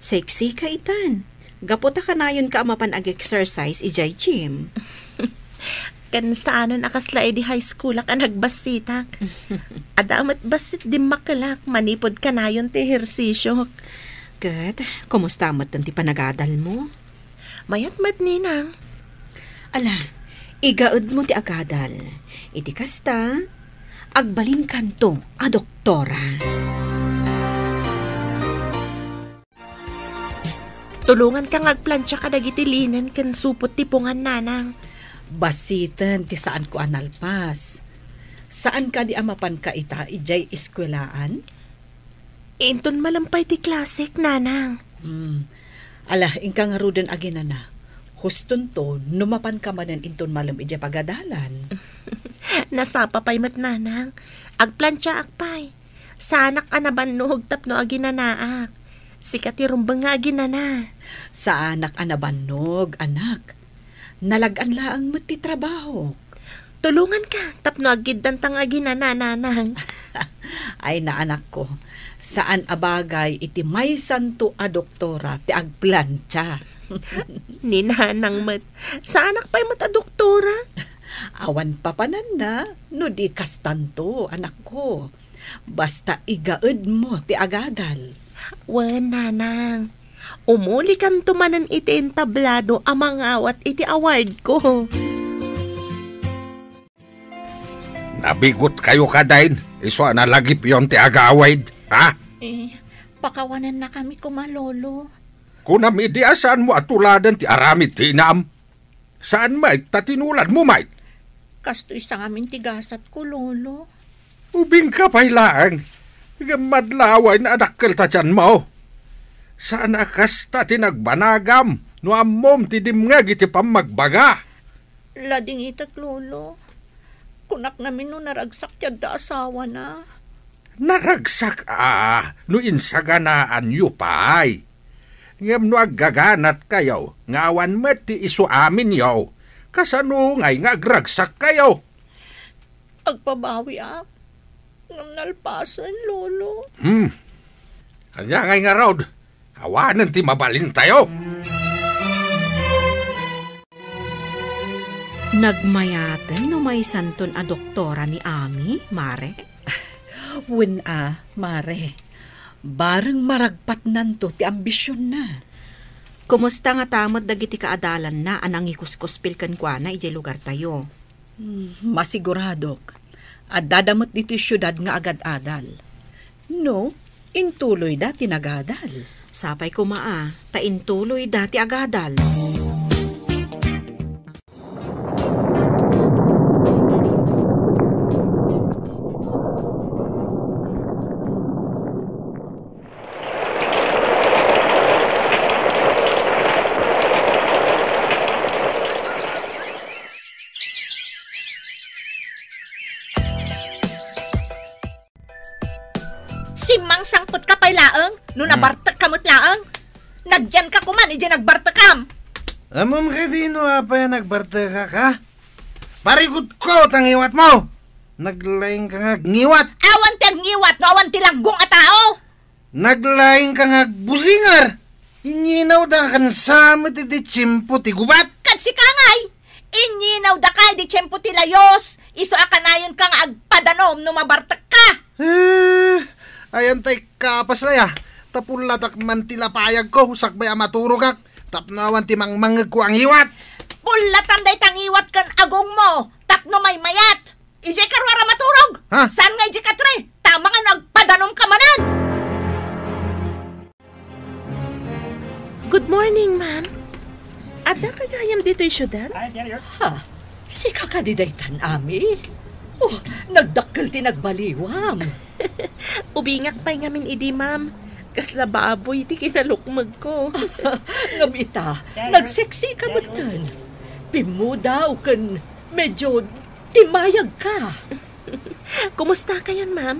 Sexy ka itan. Gapu ta kanayonka a mapan ag-exercise idiay gym. Ken saanen a kasla idi high schoolak a nagbassitak. Adda met bassit dimmakelak manipud kanayon ti ehersisiok. Ket, kumusta met ti panagadalmo? Mayat met, Ninang. Ala, igaedmo ti agadal. Iti kasta, agbalinkanto a doktora. Tulonganka nga agplancha kadagiti linen ken supot ti pungan, Nanang. Basiten ti saanko a nalpas. Saan kadi a mapanka ita idiay eskuelaan? Inton malem pay ti klasek, Nanang. Hmm. Ala, inka ngaruden aginana. Hustonto, no mapanka manen inton malem idiay pagadalan. Nasapa pay met, Nanang. Agplanchaak pay. Saanak a nabannog tapno aginanaak. Sika ti rumbeng nga aginana. Saanak a nabannog, anak. Nalag-an laeng met ti trabahok. Tulonganka tapno aggiddanta nga aginana, Nanang. Ay, naanakko, saan a bagay iti maysanto a doktora ti agplancha. Ni Nanang met, saanak pay met a doktora. Awan papananna no di kastanto, anakko. Basta igaedmo ti agadal. Wen, Nanang. Umulikanto manen iti entablado a mangawat iti awardko. Nabigotkayo kadi, isu a nalagipyon ti agawid, ha? Eh, pakawanennakami koma, Lolo. Kunam idi a saanmo a tuladen ti aramid ti inam. Saan met ta tinuladmo met? Kastoy sa ngamin ti gasatko, Lolo. Ubingka pay laeng. Ngem madlawen a dakkel ta tianmo. Saan a kasta ti nagbanagam no ammom ti dimngeg iti pammagbaga. Ladingitek, Lolo. Kunak ngamin no naragsak ti adda asawana. Naragsak a no insaganaanyo pay. Ngem no aggaganatkayo nga awan met ti isuaminyo, kasano ngay nga agragsakkayo? Agpabawiak, ngem nalpasen, Lolo. Hmm. Ania ngay ngarud? Awanen ti mabalintayo. Nagmayaten no maysanton a doktora ni Ami, Mare? Wen a, Mare. Bareng maragpatnanto ti ambisionna. Kumusta ngata met dagiti kaadalanna a nangikuskuspil kenkuana idiay lugartayo? Hmm, masiguradok. Addada met ditoy siudad nga agad-adal. No, intuloyda ti nagadal. Sapay koma a, ta intuloyda ti agadal. met laeng. Nagyanka koman idiay nagbartekam. Ammom kadi no apay a nagbartekak, ha? Parigutko ta ngiwatmo! Naglaingka nga agngiwat! Awan ti agngiwat no awan ti langgong a tao! Naglaingka nga agbusingar! Inyinawda ken sa met iti tiempo ti gubat! Ket sika ngay, inyinawdaka idi tiempo ti layus, isu a kanayonka nga agpadanom no mabartekka! Eh, ayan tay kapas aya, ta pullatak man ti lapayagko sakbay a maturogak, tapno awan ti mangmangngegko a ngiwat. Pullatan dayta ngiwat ken agongmo tapno maymayat. Idiay karua ra maturog. Ha? Saan nga idiay katre? Tama nga no agpadanomka manen. Good morning, ma'am. Adda ka gayam ditoy siudad? Ha? Sika kadi daytan, Ami? Oh, nagdakkel ti nagbaliwam. Ubingak pay ngamin idi, ma'am. Kasla baboy ti kinalukmegko. Ngem ita, nagseksika metten. Pimmudaw ken medyo timayagka. Kumusta kayon, ma'am?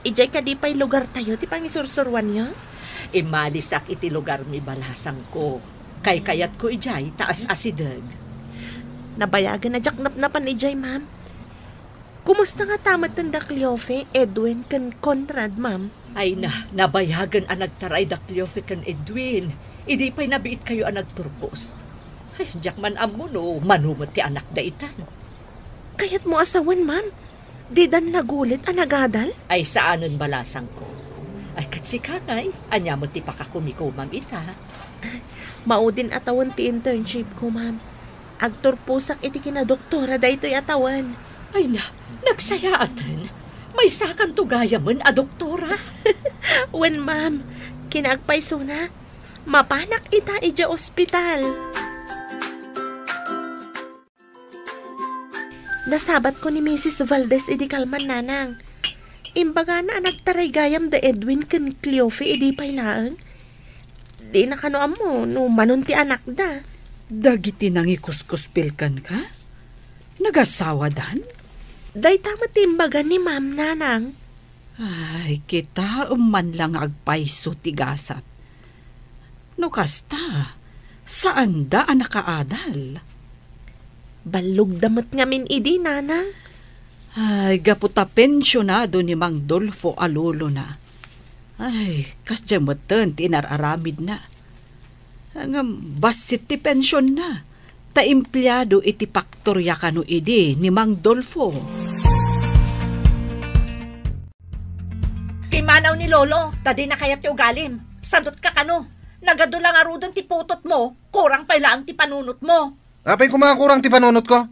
Idiay kadi pay lugartayo ti pangisursuruanyo? Immalisak iti lugarmi, balasangko. Kaykayatko idiay ta as-asideg. Nabayagen a diak napnapan idiay, ma'am. Kumusta ngata metten da Cleofe, Edwin, ken Conrad, ma'am? Ay na, nabayagen a nagtaray da Cleofe ken Edwin. Idi pay nabiitkayo a nagturpos. Ay, diak man ammo no mano met ti anakda itan. Kayatmo a sawen, ma'am? Didan nagulit a nagadal? Ay, saanen, balasangko. Ay, ket sika ngay, ania met ti pakakumikomam ita? Maudin a tawen ti internship ko, ma'am. Agturposak iti kinadoktora daytoy a tawen. Ay na, nagsayaaten. Maysakanto gayamen a doktora. Wen, ma'am, kinaagpaysona, mapanak ita idiay ospital. Nasabatko ni Misis Valdez idi kalman, nanang. Imbagana a nagtaray gayam da Edwin ken Cleofe idi pay laeng. Dina kano ammo no manon ti anakda. Dagiti nangikuskuspil kenka? Nagasawadan? Dayta met ti imbaga ni Ma'am, nanang. Ay, kitaem man la nga agpayso ti gasat. No kasta, saanda a nakaadal. Ballogda met ngamin idi, nanang. Ay, gapu ta pensionado ni Mang Dolfo a lolona. Ay, kasdiay metten ti inar-aramidna. Ngem bassit ti pensionna, ta empleado iti paktoria kano idi ni Mang Dolfo. Pimanaw ni Lolo, ta dina kayat ti ugalim. Sadutka kano. Nagadu la ngaruden ti putotmo, kurang pay laeng ti panunotmo. Apay koma a kurang ti panunotko?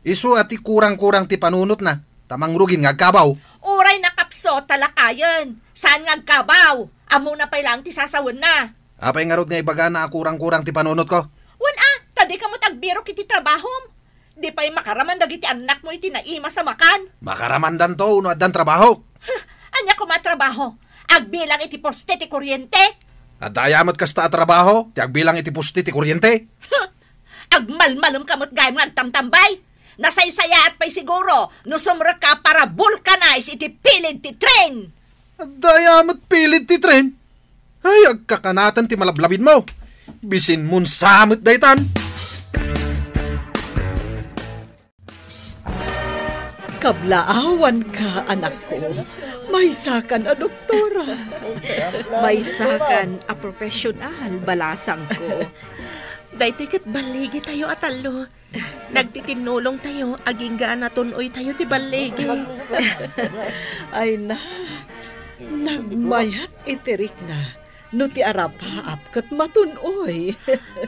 Isu a ti kurang-kurang ti panunotna, ta mangrugin nga agkabaw. Uray nakapso, ta lakayen. Saan nga agkabaw? Ammona pay laeng ti sasawenna. Apay ngarud nga ibagana a kurang-kurang ti panunotko? Wen a, ta dika met agbirok iti trabahom. Di pay makaraman dagiti annakmo iti naimas a makan. Makaramandanto no addan trabaho. Huh, ania koma a trabaho? Agbilang iti poste ti kuryente? Adda aya met kasta a trabaho ti agbilang iti poste ti kuryente? Huh, agmalmalemka met gayam nga agtamtambay. Nasaysayaat pay siguro no sumrekka a para-vulcanize iti pilid ti tren. Adda aya met pilid ti tren? Ay, agkakanaten ti malablabidmo. Bisinmon sa met daytan. Kablaawanka, anakko. Maysakan a doktora. Maysakan a profesional, balasangko. Daytoy ket balligitayo a tallo. Nagtitinnulongtayo, agingga a natun-oytayo ti balligi. Ay na, nagmayat iti rikna no ti arapaap ket matun-oy.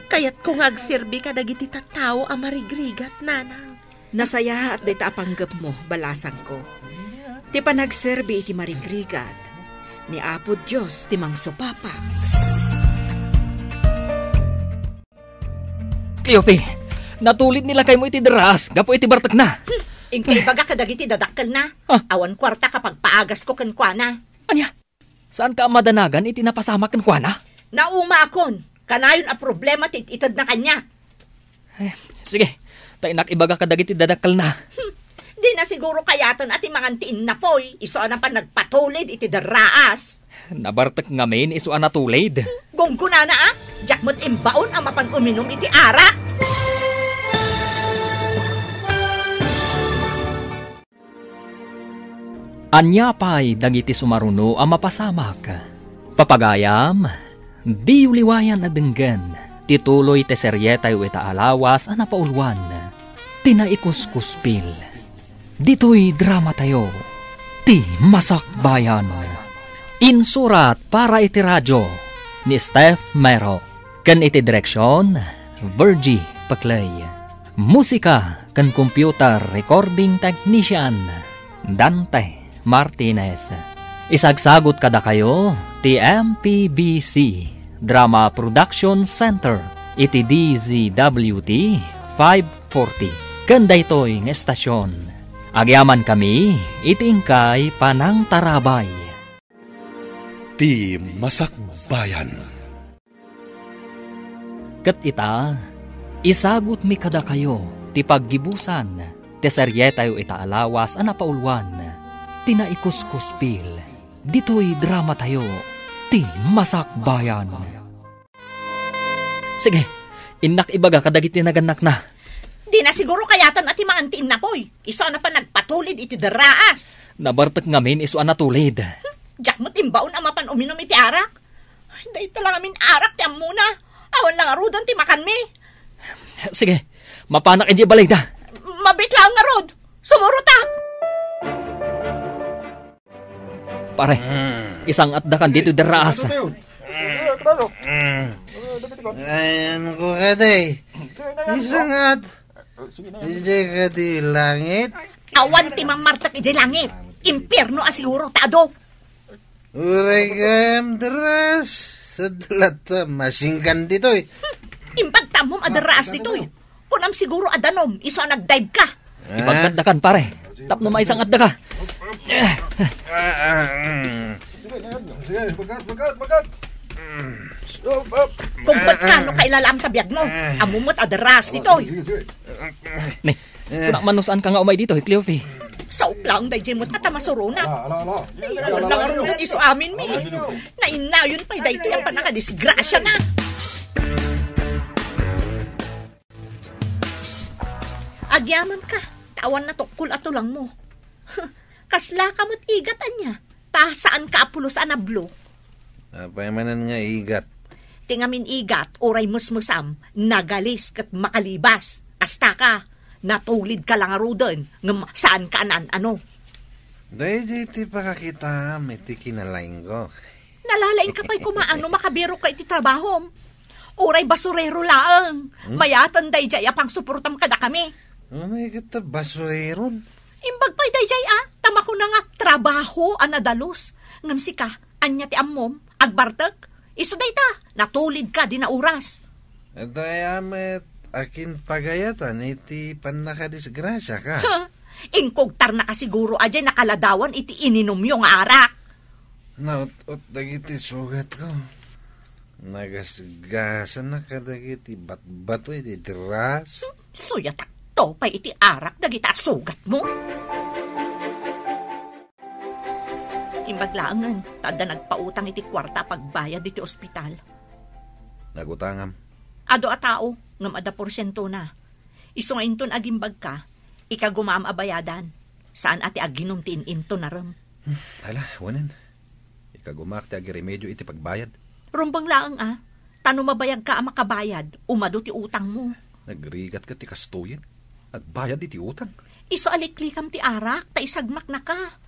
Kayatko nga agserbi kadagiti tattao a marigrigat, nanang. Nasayaat dayta a panggepmo, balasangko. Ti panagserbi iti marigrigat, ni Apo Dios ti mangsupapa. Cleofe, natulid ni lakaymo iti daraas gapu iti bartekna. Hmm, inka ibaga kadagiti dadakkelna. Ah. Awan kuarta kapagpaagasko kenkuana. Ania? Saanka a madanagan iti napasamak kenkuana? Naumaakon, kanayon a problema ti it-itedna kaniak. Eh, sige, ta innak ibaga kadagiti dadakkelna. Hmm, Di na siguro kayaten a ti mangan ti innapoy, isu a napan nagpatulid iti derraas. Nabartek ngamin isu a natulid. Gunggonana, a? Diak met imbaon a mapan uminum iti arak. Ania pay dagiti sumaruno a mapasamak? Papagayam, diyo liwayan a denggen ti tuloy ti serietayo ita a lawas a napauluan, ti Naikuskuspil. Ditoy dramatayo, ti Masakbayan. Insurat para iti radio ni Steph Mero, ken iti direksion, Virgie Paclay. Musika ken computer recording technician, Dante Martinez. Isagsagut kadakayo ti M P B C Drama Production Center iti D Z W T five forty. Ken daytoy nga estasyon, agyamankami iti inkay panangtarabay. Ti Masakbayan. Ket ita, isagutmi kadakayo ti paggibusan ti serietayo ita a lawas a napauluan, ti Naikuskuspil. Ditoy dramatayo, ti Masakbayan. Sige, innak ibaga kadagiti nagannakna. Di na siguro kayaten a ti mangan ti innapoy. Isu a napan nagpatulid iti derraas. Nabartek ngamin isu a natulid. Diak met imbaon a mapan uminum iti arak. Dayta la ngamin arak ti ammona. Awan la ngaruden ti makanmi. Sige, mapanak idiay balayda. Mabiit laeng ngarud. Sumurotak. Pare, isangatdakan ditoy derraas. Ayanko kadi. Isangat. Idiay kadi langit. Awan ti mammartek idiay langit. Impierno a siguro ta adu. Uray gayam derraas. Sadlat ta masingkan ditoy. Imbag ta ammom a derraas ditoy. Kunam siguro a danom, isu a nagdive ka. Ibagkatdakan, pare. Tapno maisangatdaka. Ah, ah, mm. Sige, bagat, bagat, bagat. Mm. Stop, up. Kung pagkano kailalaam ta biag mo, ammom met a derraas ditoy. Sige, sige. Ni, kuna man no saan ka nga umay ditoy, Cleofe. Saok laeng daydiay met a ta masurona. Ala, ala, ala. Ay, awan la ngaruden isu aminmi. Nainayon pay daytoy a pannakadisgrasiana. Agyamanka, ta awan natukkol a tulangmo. Kaslaka met igat ania, ta saanka a pulos a nablo. Apay manen nga igat? Ti ngamin igat, uray mesmesam, nagalis ket makalibas. Kastaka, natulidka la ngaruden, ngem saanka a naan-ano. Daydiay ti pakakitaam iti kinalaingko. Nalalaingka pay koma no makabirokka iti trabahom. Uray basurero laeng. Hmm? Mayaten daydiay a pangsuportam kadakami. Unay ket ta basureron. Imbag pay daydiay a, ta makuna nga trabaho a nadalus. Ngem sika, ania ti ammom? Agbartek? Isu dayta, natulidka dina oras. Dayta met, akin pagayatan iti pannakadisgrasiaka? Ha? Inkugtarnaka siguro a diay nakaladawan iti ininumyo nga arak. Naut-ot dagiti sugatko. Nagasgasanak kadagiti batbato iti dras. Suyatakto pay iti arak dagita a sugatmo. Imbag laengen, ta adda nagpautang iti kuarta a pagbayad iti ospital. Nagutangam. Adu a tao, ngem adda porsientona. Isu nga inton agimbagka, ikagumaam a bayadan. Saan a ti aginum ti in-intonarem. Hmm, ala, wanen. Ikagumaak ti agiremedio iti pagbayad. Rumbeng laeng a, ta no mabayagka a makabayad, umadu ti utangmo. Nagrigat ket ti kastoyen. Agbayad iti utang. Isu a liklikam ti arak, ta isagmaknaka.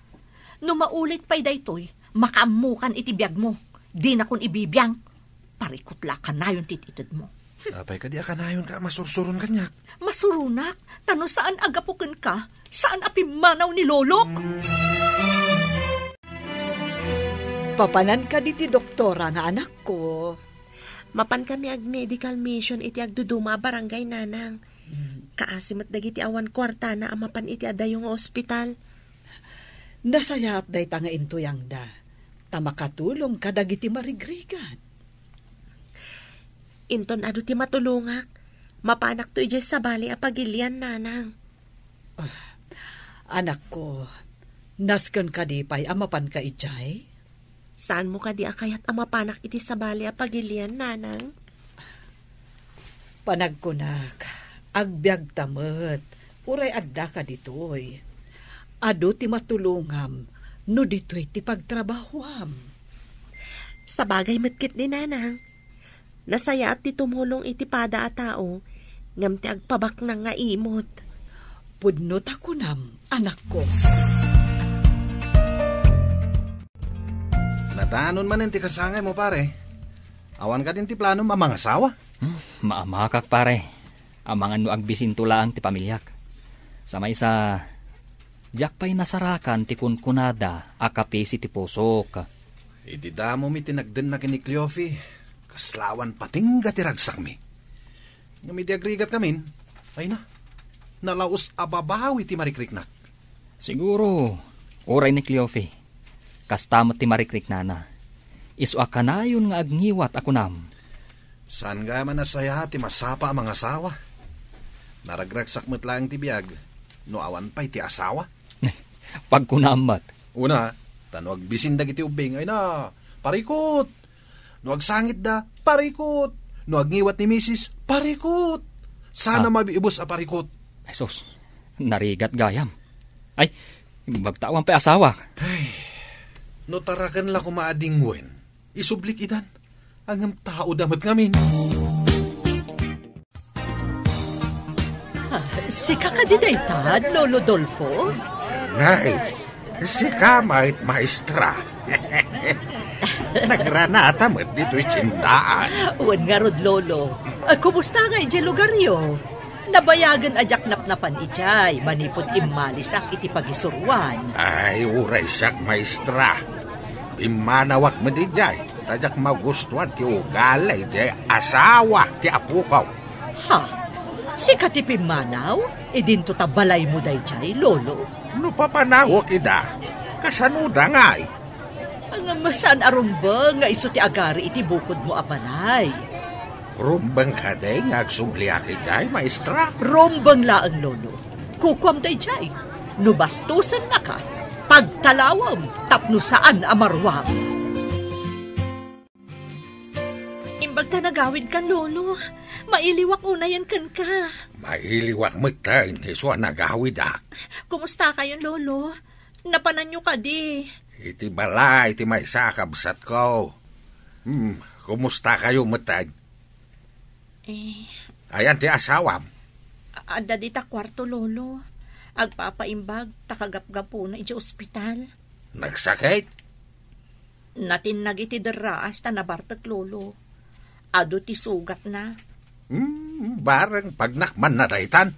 No maulit pay daytoy, makaammokan iti biagmo. Dinakon ibibiang. Parikut la a kanayon ti itedmo. Apay kadi a kanayonka a masursuron kaniak? Masuronak, ta no saan a gapu kenka, saan a pimmanaw ni lolok. Papanan kadi ti doktora nga anakko? Mapan kami ag-medical mission iti agduduma a barangay, nanang. Mm. Kaasi met dagiti awan kuartana a mapan iti adayo nga ospital. Nasayaat dayta nga intuyangda, ta makatulong kadagiti marigrigat. Inton adu ti matulongak, mapanakto idiay sabali a pagilian, nanang. Ah, Anakko, nasken kadi pay a mapanka idiay? Saanmo kadi a kayat a mapanak iti sabali a pagilian, nanang? Panagkunak, agbiagta met, uray addaka ditoy. Adu ti matulongam no ditoy ti pagtrabahoam. Sabagay met ketdi, nanang. Nasayaat ti tumulong iti pada a tao, ngem ti agpabaknang nga imot. Pudno ta kunam, anakko. Nadanon manen ti kasangaymo, pare. Awan kadin ti planom a mangasawa? Hmm, maamakak, pare. Amangan no agbisinto laeng ti pamiliak. Sa maysa, diak pay nasarakan ti kunkunada a kapisi ti pusok. Iti damo mi ti nagdenna ken ni Cleofe, kaslawan patingga ti ragsakmi. Ngem idi agrigat kamin, ay na, nalaus a babawi ti marikriknak. Siguro, uray ni Cleofe, kasta met ti marikriknana. Isu a kanayon nga agngiwat a kunam. Saan gayam a nasayaat ti masapa a mangasawa? Naragragsak met laeng ti biag no awan pay ti asawa. Pagkunam met. Una, ta no agbisin dagiti ubbing, ay na, parikut! No agsangitda, parikut! No agngiwat ni misis, parikut! Sana Ah. mabiibus a parikut. Ay sus, narigat gayam. Ay, imbag ta awan pay asawa. Ay, no taraken la koma a dingwen, isublik idan. Ngem tao da met ngamin. Ah, sika kadi dayta, Lolo Dolfo? Nay, sika met, maestra. Nagranata met ditoy tiendaan. Wen ngarud, Lolo. Ah, kumusta nga idiay lugaryo? Nabayagen a diak napnapan idiay manipud immalisak iti pagisuroan. Ay, uray siak, maestra. Pimmanawak met idiay, ta diak magustuan ti ugali idiay asawa ti apoko. Ha? Sika ti pimmanaw? Idinto ta balaymo daydiay, Lolo? No papanawek ida, kasanoda ngay? Ngem saan a rumbeng nga isu ti agari iti bukodmo a balay. Rumbeng kadi nga agsubliak idiay, maestra? Rumbeng laeng, Lolo. Kukuam daydiay. No bastosennaka, pagtalawem tapno saan a maruam. Imbag ta nagawidka, Lolo. Mailiwak unayen kenka. Mailiwak metten isu a nagawidak. Kumustakayon, Lolo? Napananyo kadi? Iti balay ti maysa a kabsatko. Hmm, kumustakayo metten? Eh. Ayan ti asawam? A-, adda dita kuarto, Lolo. Agpapaimbag ta kagapgapuna idiay ospital. Nagsakit? Natinnag iti derraas ta nabartek, Lolo. Adu ti sugatna. Hmm, bareng pagnakmanna daytan.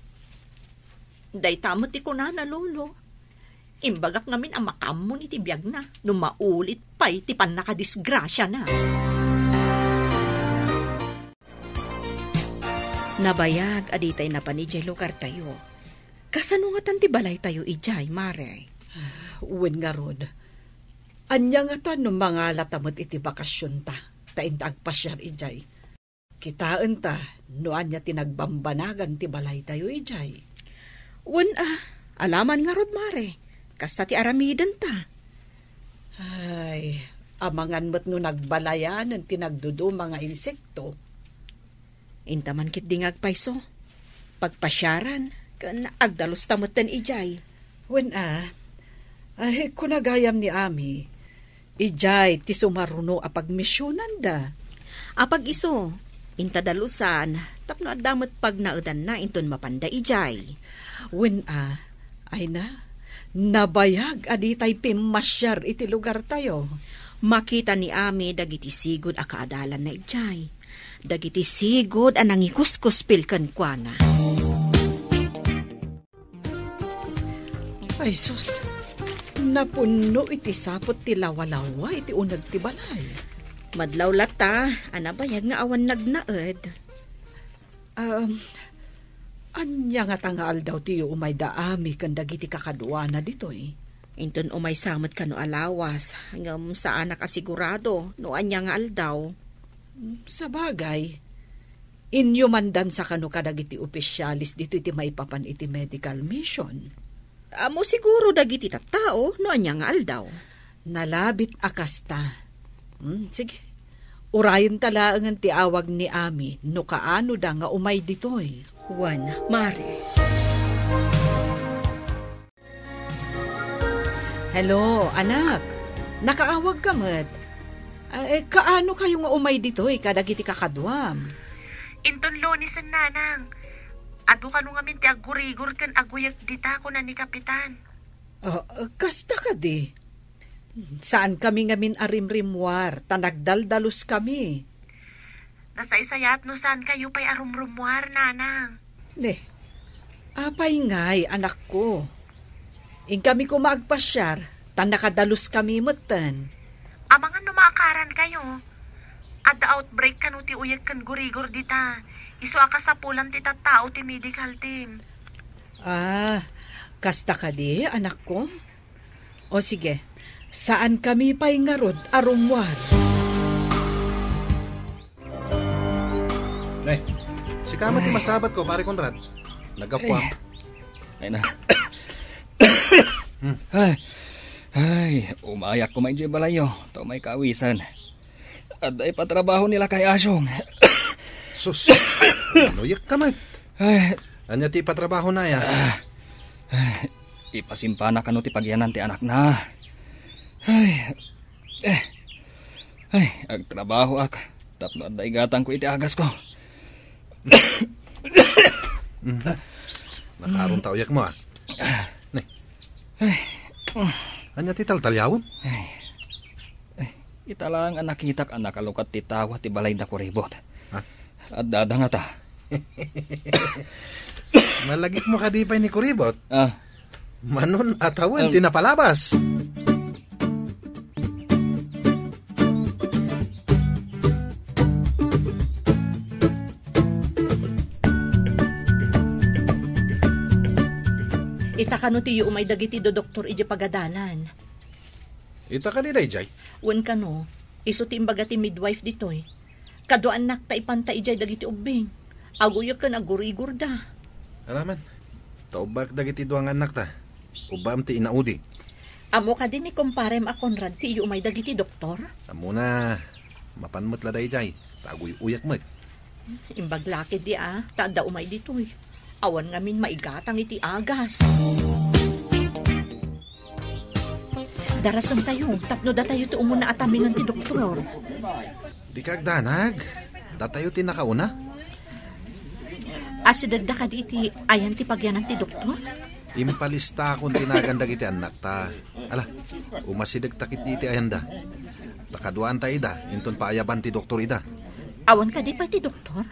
Dayta met ti kunana, Lolo. Imbagak ngamin a makaammo iti biagna no maulit pay ti pannakadisgrasiana. Nabayag a ditay napan idiay lugartayo. Kasano ngatan ti balaytayo idiay, Mare? Wen ngarud, ania ngatan no mangalata met iti bakasionta, ta inta agpasiar idiay? Kitaenta no ania ti nagbambanagan ti balaytayo idiay. Wen a, alaman ngarud, Mare. Kasta ti aramidenta. Ay, amangan met no nagbalayanen ti nagduduma nga insekto. Inta man ketdi nga agpayso. Pagpasiaran, ken agdalusta metten idiay. Wen a, ay, kuna gayam ni Ami, idiay ti sumaruno a pagmisionanda. Apag isu, inta dalusan, tapno adda met pagnaedanna inton mapanda idiay. Wen a, ay na, nabayag a ditay pimmasiar iti lugartayo. Makita ni Ami dagiti sigud a kaadalanna idiay. Dagiti sigud a nangikuskuspil kenkuana. Ay sus, napunno iti saput ti lawalawa iti uneg ti balay. Madlaw latta a nabayag nga awan nagnaed. Um, ania ngata nga aldaw ti umayda Ami ken dagiti kakaduana ditoy? Inton umaysa met kano a lawas, ngem saanak a sigurado no ania nga aldaw. Sabagay, inyumandansa kano kadagiti opisialis ditoy ti maipapan iti medical mission. Ammo siguro dagiti tattao no ania nga aldaw. Nalabit a kasta. Hmm, sige. Urayenta laengen ti awag ni Ami no kaanoda nga umay ditoy. Wen, Mare. Hello, anak. Nakaawagka met. Ah, eh, kaano kayo nga umay ditoy kadagiti kakaduam? Inton Lunesen, nanang. Adu kano ngamin ti aggurigor ken aguyek dita, kuna ni Kapitan. Ah, kasta kadi. Saan kami ngamin a rimrimmuar, ta nagdaldalus kami. Nasaysayaat no saan kayo pay a rumrummuar, nanang. Ne, apay ngay, anakko? Inkami koma agpasiar, ta nakadalus kami metten. Amangan no maakaran kayo. Adda outbreak kano ti uyek ken gurigor dita. Isu a kasapulan ti tattao ti medical team. Ah, kasta kadi, anakko? O sige, saan kami pay ngarud a rummuar. Nay, sika met ti masabat ko, Pare Conrad. Naggapuam. Ay. Ay na. Hmm. Ay, ay, umayak koma idiay balayyo. Ta umay kaawisen. Adda ipatrabaho ni Lakay Asyong. Sus, nuyekka met. Ay. Ania ti ipatrabahona, aya? Ah, ay, ipasimpana kano ti pagyanan ti anakna. Ay, eh, ay, agtrabahoak tapno adda igatangko iti agasko. Mhm. Nakaarong ta uyekmo, ah. Ne. Ay. Ania ti taltaliawem? Ay. Ay, ita laeng a nakitak a nakalukat ti tawa ti balay da Kuribot. Ha? Addada ngata. Malagipmo kadi pay ni Kuribot? Ah. Manon a tawen ti napalabas. Ita kano ti umay dagiti dodoktor idiay pagadalan? Ita kadi daydiay? Wen kano, isu ti imbaga ti midwife ditoy. Kaduaannak ta ipanta idiay dagiti ubbing. Aguyek ken agurigorda. Aramid, ta ubbaek dagiti dua nga annakta. Ubbaem ti inaudi. Ammo kadi ni kumparem a Conrad ti iumay dagiti doktor? Ammona, mapan met la daydiay, ta aguy-uyak met. Imbag la ketdi a, ta adda umay ditoy. Awan ngamin maigatang iti agas. Darasentayo tapno datayo ti umuna a taminen ti doktor. Dika agdanag. Datayo ti nakauna. Asidegda kadi iti ayan ti pagyanan ti doktor? Impalistakon ti nagan dagiti annakta. Ala, umasidegta ketdi iti ayanda. Ta kaduaanta ida, inton paayaban ti doktor ida. Awan kadi pay ti doktor?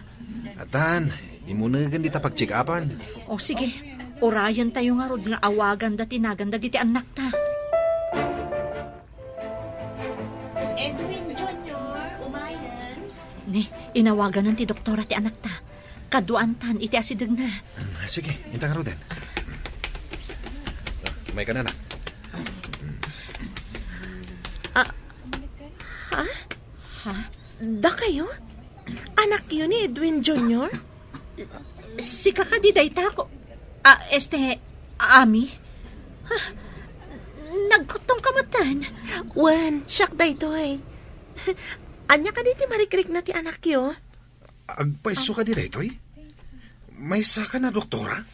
Atan, imunegen dita pagcheck-upan. O, sige. Urayentayo ngarud nga awaganda ti nagan dagiti annakta. Edwin Junior, umayen. Ni, inawaganan ti doktora ti anakta. Kaduaantan iti asidegna. Hmm, sige, inta ngaruden. Umayka, anak. Ah, ha? Ha? Dakayo? Anakyo ni Edwin Junior? Sika kadi dayta ko. Ah, este, Ami? Ha? Nagkuttong ka metten? Wen, siak daytoy. Ania kadi ti marikrikna ti anakyo? Agpayso kadi daytoy? Maysakan a doktora?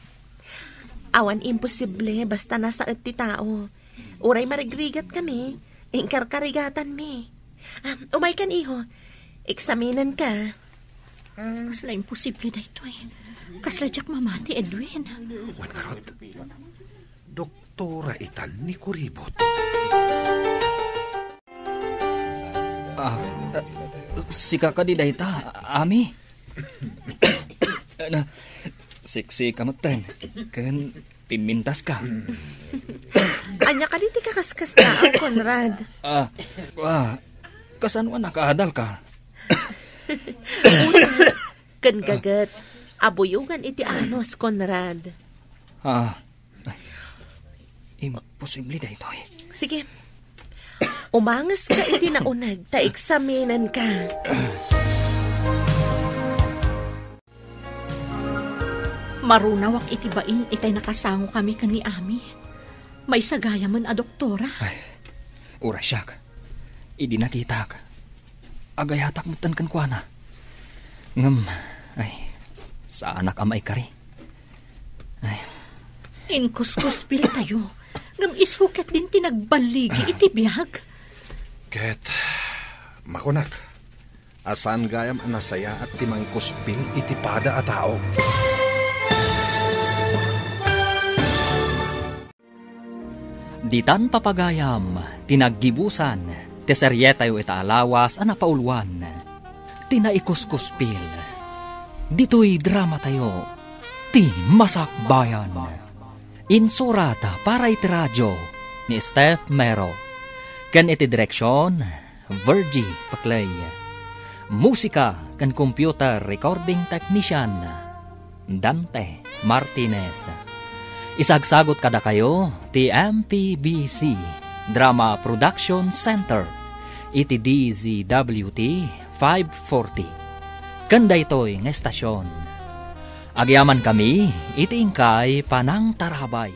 Awan imposible basta nasaet ti tao. Uray marigrigat kami, inkarkarigatanmi. Ah, umaykan, iho. Eksaminenka. Kasla imposible daytoy. Kasla diak mamati, Edwin. Wen ngarud, doktora itan ni Kuribot. Ah, ah, sika kadi dayta, Ami? Na, siksika metten, ken pimmintaska. Ania kadi ti kakaskastaan, Conrad? Ah, ah, kasano a nakaadalka? Utot ken gaget a buyogan iti anus, Conrad. Ah, imposible daytoy. Sige. Umangeska iti nauneg ta eksaminenka. Marunawak iti bain itay nakasangokami ken ni Ami. Maysa gayamen a doktora. Ay, uray siak. Idi nakitak, agayatak metten kenkuana. Ngem, ay, saanak a maikari. Ay. Inkuskuspiltayo, ngem isu ketdin ti nagballigi iti biag. Ket, makunak, a saan gayam a nasayaat ti mangikuspil iti pada a tao. Ditan papagayam ti naggibusan ti serietayo ita a lawas a napauluan, ti Naikuskuspil. Ditoy dramatayo, ti Masakbayan. Insurat para iti radio ni Steph Mero, ken iti direksion, Virgie Paclay. Musika ken computer recording technician, Dante Martinez. Isagsagut kadakayo ti M P B C Drama Production Center iti D Z W T five forty. Ken daytoy nga estasion, agyamankami iti inkay panangtarabay.